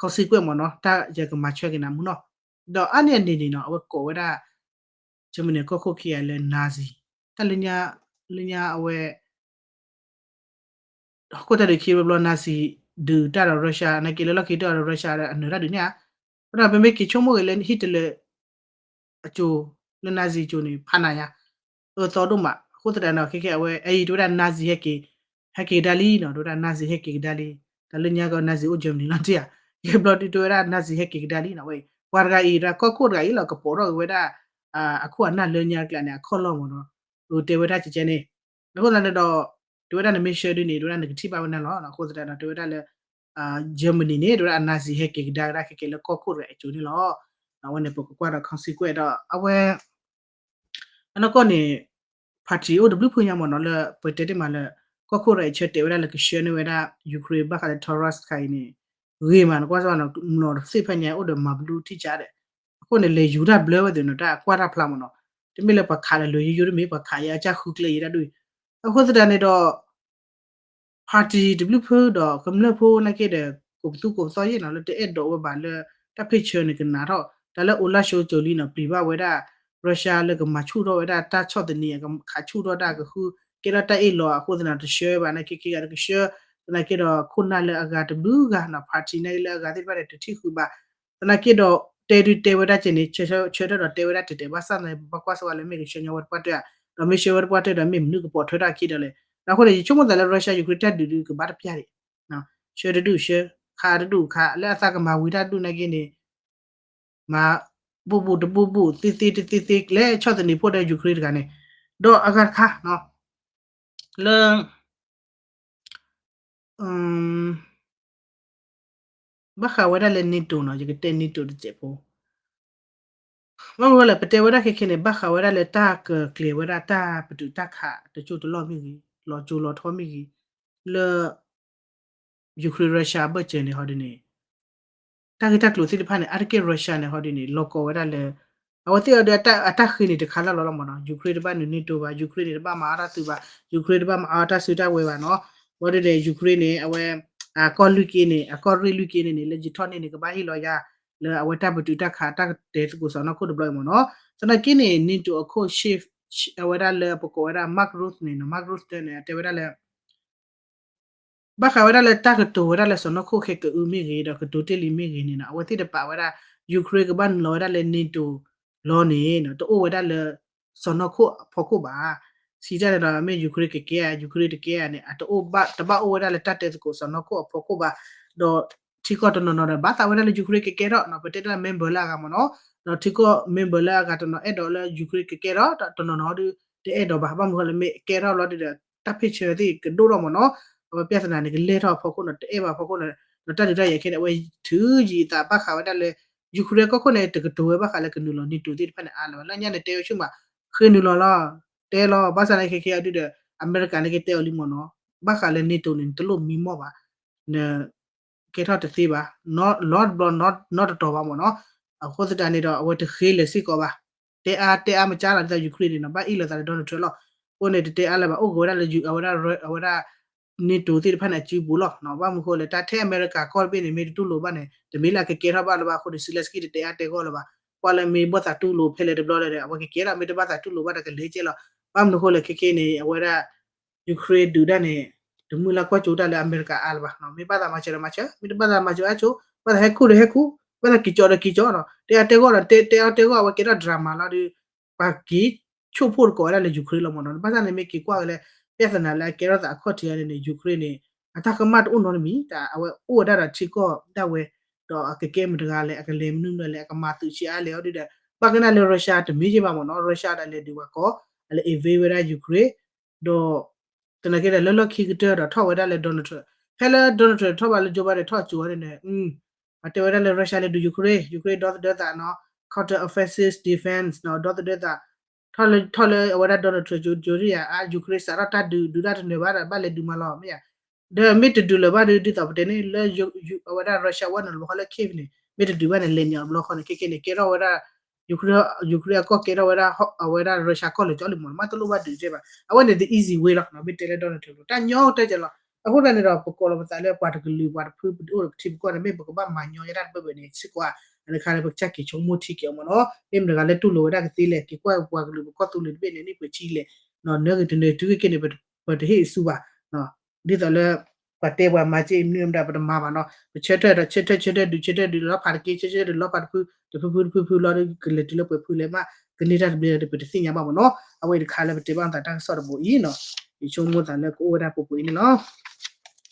consequence မ့ၢ်နီၤ, တၢ်ယကမၤဆၢက့ၤနၤမူနီၤ, ဒီးအါန့ၢ်အန့ၣ်န့ၣ်နီၤ အဝဲကိးဝဲဒၣ် Germany ကီၢ်ခိၣ်ခံဂၤလၢ Nazi တၢ်လၢညါ လၢညါအဝဲ ဟီၣ်ခိၣ်တၢ်ဒုးခံဘျီဘျီ Nazi ဒုးတၢ်ဒီး Russia နာ်က့လၢလီၢ်ခံတၢ်ဒီး Russia အနၢၤတၢ်ဒုးန့ၣ်ဧါ, ဒီးပမ့ၢ်က့ၤဆိကမိၣ်ဂ့ၤလၢ Hitler အစိၤ လၢ Nazi အစိၤန့ၣ် ဖးနးညါ အၢသီဒိၣ်မး အဃိသတးဒီး ခဲကဲအဝဲ အအံၤတဲဝဲဒၣ် Nazi ဟဲက့ၤ ဟဲက့ၤကဒါလံနီၤ တဲဝဲဒၣ် Nazi ဟဲက့ၤကဒါလံ, တၢ်လၢညါကီး Nazi အိၣ် Germany လီၤတံၢ်ဧါ, ယဘျီဒုးတဲဝဲဒၣ် Nazi ဟဲက့ၤကဒါလံနီၤ ဝဲ ပှၤတဂၤအံၤ တၢ်ကီၢ်ခိၣ်တဂၤအံၤလီၤ ကပိာ်ထီၣ်က့ၤဝဲဒၣ် အခိၣ်အနၢ်လၢညါတကျါန့ၣ် အခီၣ်လီၢ်မ့ၢ်နီၤ, အတဲဝဲဒၣ်ကဲကဲန့ၣ်, အဃိသတးန့ၣ်ဒီး တဲဝဲဒၣ်နမ့ၢ်ဆှၢဒုန့ၣ် တဲဝဲဒၣ်နကထံၣ်ဘၣ်ဝဲန့ၣ်လီၤ, အဃိသတးဒီး တဲဝဲဒၣ်လၢ Germany န့ၣ် တဲဝဲဒၣ် Nazi ဟဲက့ၤကဒါကဒါခဲကဲလၢကီၢ်ခိၣ်တဂၤအစိၤန့ၣ်လီၤ, အဝဲန့ၣ် ပကကွၢ်ဒီး consequence ဒီး အဝဲ အနီၢ်ကီၢ်န့ၣ် party အိၣ်တဘျုးဖုညါမ့ၢ်နီၤ လၢပတဲတ့ၢ်မးလၢ ကီၢ်ခိၣ်တဂၤအံၤဆၢတဲာ်ဝဲဒၣ်လၢကဆှၢန့ၢ်ဝဲဒၣ် Ukraine ဘၣ်ဃးလၢ Taurus တခါအံၤန့ၣ် ဂ့ၤမး နကွၢ်စ့ၢ်ကီးနီၤ နီၢ်တသ့ၣ်ဖဲညါအိၣ်ဒီးမၤဘျုးထံၣ်ကၠါဒီး အဃိန့ၣ် လဲၤယူၤတၢ်ဘျၢဝဲသ့ၣ်နီၤ တၢ်ကွၢ်တၢ်ဖျါမ့ၢ်နီၤ, တမ့ၢ်လၢပှၤခးလၢာ်လၢာ်ယိယိတမ့ၢ် ပှၤခးယါအကစၢ်ဃုကျဲယံၤတၢ်ဒ်အံၤ, အဃိသတးန့ၣ်ဒီး party တဘျုးဖုဒီးကမျၢၢ်ဖိနာ်က့ဒီး ကိးပသူကိးပသီယဲၢ်နီၤ လၢတအဲၣ်ဒိးဝဲဘၣ်လၢ တၢ်ဖ့ၣ်ဆၢန့ၣ်ကနၣ်ထီၣ် တၢ်လၢ Olaf Scholz ကၠိလံနီၤ ပျံၤဘၣ်ဝဲဒၣ် Russia လၢကမၤဆူၣ်ထီၣ်ဝဲဒၣ်တၢ်ဆီၣ်သနံး ကခးဆူၣ်ထီၣ်တၢ်ကဃု ကဲထီၣ်တၢ်အ့ၣ်လိာ်အဃိသတးန့ၣ် တဆှၢဘၣ်နာ်က့ ခံဂၤတကဆှၢ သနာ်က့ဒီး ခိၣ်နၢ်လၢအဂၤတဘျုးဂၤနီၤ party နာ်က့လၢအဂၤသ့ၣ်တဖၣ်န့ၣ် တထံၣ်ဃုာ်ဘၣ် သနာ်က့ဒီး တဲဒုတဲဝဲဒၣ်ကဲန့ၣ် ဆၢထၢၣ်ဒီးတဲဝဲဒၣ်တဲာ်တဲာ်ဘၣ်ဆၣ်န့ၣ် ပဘၣ်ကွၢ်စ့ၢ်ကီးလၢမ့ၢ်ကဆှၢညီဝဲတပှၢ်တၢၢ်ဧါ ဒီးမ့ၢ်ဆှၢဝဲတပှၢ်တၢၢ်ဒီးမ့ၢ်မနုၤကပိာ်ထွဲထီၣ်အခံဒီးလဲၣ် အဃိန့ၣ် ယဆိကမိၣ်သးလၢ Russia Ukraine တၢ်ဒုးဒုးကဘၣ်တပျၢ်ဒံး ဆှၢတဒုဆှၢ ခးတဒုခး လၢအသးကမၤဝံၤတၢ်ဒုးနာ်က့န့ၣ် မၤဘူၣ်ဘူၣ်တဘူၣ်ဘူၣ် သ့သ့တသ့သ့ လဲၤဆီၣ်သနံးဖှိၣ်ဒီး Ukraine တဂၤန့ၣ် ဒီးအဂၤတခါ လၢ ဘၣ်ဃးဝဲဒၣ်လၢ NATO နီၤ ယကတဲ NATO တစဲးဖိ ဘၣ်မနုၤလဲၣ် ပတဲဝဲဒၣ်ခဲခဲန့ၣ် ဘၣ်ဃးဝဲဒၣ်လၢတၢ်ကကျဲၤဝဲဒၣ်တၢ်ပတုာ်တၢ်ခးတစိၢ်တလီၢ်မ့ၢ်ဂ့ၤ, လီၤကၠိလီၤထီမ့ၢ်ဂ့ၤ, လၢ Ukraine Russia အဘၢၣ်စၢၤန့ၣ်ဟီဒ်န့ၣ် တၢ်ဂ့ၢ်တၢ်ကျိၤသ့ၣ်တဖၣ်န့ၣ် အါတက့ၢ် Russia န့ၣ်ဟီဒ်န့ၣ် လီၤကီဝဲဒၣ်လၢ အဝဲသ့ၣ်အီၤဒီးအတၢ်ဃ့န့ၣ်တခါလၢ်လီၤလီၤမ့ၢ်နီၤ, Ukraine တဘၣ်နုာ် NATO ဘၣ်, Ukraine န့ၣ် တဘၣ်မၤအါတၢ်သုးဘၣ်, Ukraine တဘၣ်မၤအါတၢ်စုတၢ်ဝဲၤဘၣ်နီၤ, ဝဲဒ်န့ၣ် Ukraine န့ၣ် အဝဲ အကီၢ်လွံၢ်က့န့ၣ် အကီၢ်ရ့ၣ်လွံၢ်က့န့ၣ်န့ၣ် လၢယထီၣ်န့ၢ်န့ၣ် ကဘၣ်ဟ့ၣ်လီၤယၤ လၢအဝဲတၢ်ပတုာ်တၢ်ခးတၢ်ကတဲသကိးစီၤနီၢ်ခိၣ်တဘျီအံၤမ့ၢ်နီၤ, သနာ်က့န့ၣ် NATO အခိၣ် chief အဝဲဒၣ်လၢပကိးဝဲဒၣ် Mark Rutte န့ၣ်နီၤ, Mark Rutte န့ၣ် အတဲဝဲဒၣ်လၢ ဘၣ်ဃးဝဲဒၣ်လၢတၢ်ကတိၤဝဲဒၣ်လၢစီၤနီၢ်ခိၣ်ခဲကအုမ့ၢ်ဂ့ၤ ဒီးကတိၤတ့ၢ်လံမ့ၢ်ဂ့ၤန့ၣ်နီၤ, အဝဲသ့ၣ်တပာ်ဝဲဒၣ် Ukraine ကဘၣ်နုာ်လီၤဝဲဒၣ်လၢ NATO လီၤန့ၣ်နီၤ တအိၣ်ဝဲဒၣ်လၢစီၤနီၢ်ခိၣ်အဖီခိၣ်ဘၣ်. စံးတၢ်န့ၣ်ဒီး မ့ၢ် Ukraine ကကဲဧါ Ukraine တကဲဧါန့ၣ် အတအိၣ်ဘၣ် တဘၣ်အိၣ်ဝဲဒၣ်လၢတၢ်တဲသကိးစီၤနီၢ်ခိၣ်အဖီခိၣ်ဘၣ်. ဒီးထံကီၢ်တနီၤနီၤဒီး ဘၣ်သးဝဲဒၣ်လၢ Ukraine ကကဲထီၣ်နီၤ, ပတဲဒၣ်လၢ member လၢအဂၤမ့ၢ်နီၤ, ဒီးထံကီၢ် member လၢအဂၤတနီၤအဲၣ်ဒိးလၢ Ukraine ကကဲထီၣ် တနီၤနီၤဒီး တအဲၣ်ဒိးဘၣ်. ဘၣ်မနုၤဃိလဲၣ် မ့ၢ်ကဲထီၣ်ဘျီဒီး တၢ်ဖ့ၣ်ဆၢသ့ၣ်ကဒိၣ်ထီၣ်မ့ၢ်နီၤ, အဝဲ ပြဿနာ န့ၣ် ကလဲၢ်ထီၣ်အဖီခိၣ်နီၤ, တအဲၣ်ဘၣ်အဖီခိၣ်နီၤ, ဒီးတၢ်ဒုးတၢ်ယၤခဲန့ၣ် အဝဲထုးယံာ်အသးဘၣ်ဃးဝဲဒၣ်လၢ Ukraine ကီၢ်ခိၣ်န့ၣ် တကတိၤဝဲဘၣ်ဃးလၢကနုာ်လီၤ NATO သ့ၣ်တဖၣ်န့ၣ်အါလၢၤဘၣ်. လၢညါန့ၣ် တဲဝဲဆူၣ်မး ဃ့နုာ်လီၤလီၤ, တဲလီၤ, ဘၣ်ဆၣ်သနာ်က့ခဲခဲအီၤဒုဒီး အမဲရကၤန့ၣ်ကတဲအီၤလံမ့ၢ်နီၤ, ဘၣ်ဃးလၢ NATO န့ၣ် နတလိၣ်မံမီၢ်ဘၣ်, န ကဲထီၣ်တသ့ဘၣ်, နီတဘျီနီတတီၤဘၣ်မ့ၢ်နီၤ. အဃိသတးန့ၣ်ဒီး အဝဲတဃ့လၢၤစ့ၢ်ကီးဘၣ်. တဲအါတဲအါမကၢ်လီၤ ဒ်သိး Ukraine န့ၣ်နီၤ ဘၣ်အ့ၣ်လိာ်သးလၢ Donald Trump လီၤ. အဃိန့ၣ် တတဲအါလၢၤဘၣ်, အိၣ်က့ၤဝဲဒၣ်လၢ အဝဲဒၣ် NATO သ့ၣ်တဖၣ်န့ၣ် အစုပူၤလီၤ. ဘၣ်မနုၤဃိလဲၣ် တၢ်ထဲအမဲရကၤကီၢ်တဘ့ၣ်န့ၣ် မ့ၢ်တတူၢ်လိာ်ဘၣ်န့ၣ် တမ့ၢ်လၢအကကဲထီၣ်ဘၣ်လၢၤဘၣ်အဃိန့ၣ် Zelenskyy တတဲအါတဲဂီၢ်လၢၤဘၣ်. ကွၢ်လၢမ့ၢ်ဘၣ်သးတူၢ်လိာ်ဖဲလဲၣ်တဘျီလဲၣ်ဒီး အဝဲကကဲထီၣ်, မ့ၢ်တဘၣ်သးတူၢ်လိာ်ဘၣ်ဒီးကလဲၤကဲလီၤ. ဘၣ်မနုၤဃိလဲၣ် ခဲခဲန့ၣ် အဝဲဒၣ် Ukraine ဒုးတၢ်န့ၣ် တမုၢ်လၢ်ကွၢ်ကၠိတၢ်လၢအမဲရကၤအါလၢၤဘၣ်. မ့ၢ်ဘၣ်သးမၤစၢၤဒီးမၤစၢၤ, မ့ၢ်တဘၣ်သးမၤစၢၤအါကၠိ, ဘၣ်သးဟဲခူၣ်ဒီးဟဲခူၣ်, ဘၣ်သးက့ၤကၠီဒီးက့ၤကၠီနီၤ, တဲအါတဲဂီၢ်ဒီး တဲအါတဲဂီၢ် အဝဲကဲထီၣ် drama လီၤဒီး ပှၤက့ၤဆိကမိၣ်သကိးဝဲဒၣ်လၢ Ukraine လီၤမ့ၢ်နီၤ. ဘၣ်ဆၣ်န့ၣ် မ့ၢ်က့ၤကွၢ်က့ၤလၢ ပြဿနာ လၢအကဲထီၣ်သးအခီၣ်ထံးအံၤန့ၣ် Ukraine န့ၣ် အတၢ်ကမၣ်တအိၣ်နီတမံၤ, တၢ်အဝဲအိၣ်ဝဲဒၣ်ဒီးထံကီၢ်ဒၣ်ဝဲ, ဒီးအကကဲမတၤတဂၤလဲၣ်, အကလဲၤမနုၤလဲၣ်, အကမၤသုးဆံးအါလဲၣ်အီၤဒုဒီး ဘၣ်ကနၣ်လၢ Russia တမ့ၢ်က့ဘၣ်မ့ၢ်နီၤ, Russia ဒီးလဲၤဒုးဝဲကီး, အလဲၤ invade ဝဲဒၣ် Ukraine ဒီး သနာ်က့ဒီး လၢလီၢ်ခံကတၢၢ်ဒီးထီၣ်ဝဲဒၣ်လၢ Donald Trump, ဖဲလၢ Donald Trump ထီၣ်ဘၣ်လၢ Joe Biden ထီၣ်ကၠိအီၤန့ၣ် အတဲဝဲဒၣ်လၢ Russia လဲၤဒုး Ukraine, Ukraine ဒီသဒၢသးနီၤ, counter offensive defense နီၤ, ဒီသဒၢသး, ထီၣ်လၢ ထီၣ်လၢအဝဲဒၣ် Donald Trump ကၠိ ကၠိဒ်ယၤ အါ Ukraine စးထီၣ်တၢ်ဒုး ဒုးတၢ်တနၢၤဘၣ်ဒီး ဘၣ်လဲၤဒုးမးလီၤ မ့ၢ်ဧါ. ဒီးမ့ၢ်တဒုးလၢၤဘၣ်ဒီး ဒ်သိးပတဲန့ၣ် လၢ အဝဲဒၣ် Russia ဝဲန့ၣ် လီၤဘီဃီလၢ Kyiv န့ၣ် မ့ၢ်တဒုးဘၣ်န့ၣ် လဲၤန့ၢ်အီၤတဘျီဃီန့ၣ် ခဲခဲန့ၣ် ကဲထီၣ်ဝဲဒၣ် Ukraine အကီၢ်ကဲထီၣ်ဝဲဒၣ် အဝဲဒၣ် Russia ကီၢ်လၢာ်ကၠီလံမ့ၢ်နီၤ, မ့ၢ်တလိၣ်ဘၣ်ဒုးတက့ဘၣ်. အဝဲန့ၣ် the easy way လီၤ, မ့ၢ်တဲလၢ Donald Trump တၢ်ညီကတၢၢ်ကဲလီၤ. အဃိသတးန့ၣ်ဒီး ပကိးလီၤပသးလၢပှၤတကလုာ်ပှၤတဖု ပအိၣ်ဒီးပထံပကီၢ်န့ၣ် မ့ၢ်ပကဘၣ်မၤညီယဲဒၣ်တဘၣ်ဘၣ်န့ၣ် စ့ၢ်ကီးဧါ, အန့ၣ်အခါန့ၣ် ပကစၢ်က့ၤဆိကမိၣ်ထံက့ၤအီၤမ့ၢ်နီၤ, မ့ၢ်မတၤတဂၤလၢတူၢ်လိာ်ဝဲဒၣ်ကသ့လဲၣ်, က့ၤကွၢ်ပှၤကလုာ်ပကီၢ်သူလ့ၤတဘ့ၣ်န့ၣ် န့ၢ်ပှဲၤထံလဲၣ်, နၢဂ့ၤတနၢဂ့ၤတုၤခဲခဲန့ၣ် ပတဟ့ၣ်အစုဘၣ် ဒ်သိးလၢ ပှၤတဲပှၤမၤက့မနုၤမတၤ ပတမၤဘၣ်နီၤ, ပဆၢထၢၣ်ဒီး ဆၢထၢၣ် ဆၢထၢၣ်ဒုး ဆၢထၢၣ်ဒုး လီၤဖးတက့ ဆၢထၢၣ်ဒုး လီၤဖးတဖု တဖုဖုတဖုဖုလီၤဒီး ကလဲၤတုၤလၢပှဲၤဖုလဲၣ်မး ကန့ၢ်တၢ်တဘျ့ဒီး ပတသ့ၣ်ညါဘၣ်မ့ၢ်နီၤ. အဝဲအံၤတခါလၢပတဲဘၣ်သးတၢ်ကစီၣ်တဘိအံၤနီၤ, ယဆိကမိၣ်သးလၢကအိၣ်ဝဲဒၣ်ပူၤပူၤအံၤန့ၣ်လီၤ.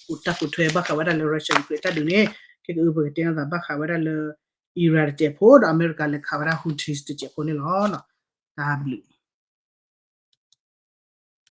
အိၣ်တၢ်ပိာ်ထွဲဘၣ်ဃးဝဲဒၣ်လၢ Russia Ukraine တၢ်ဒုးန့ၣ် ခဲကအု ပကတဲဘၣ်သးဘၣ်ဃးဝဲဒၣ်လၢ Iran တစဲးဖိ ဒီးအမဲရကၤလဲၤခးဝဲဒၣ် Houthis တစဲးဖိန့ၣ်လီၤ. တၢ်ဘျုး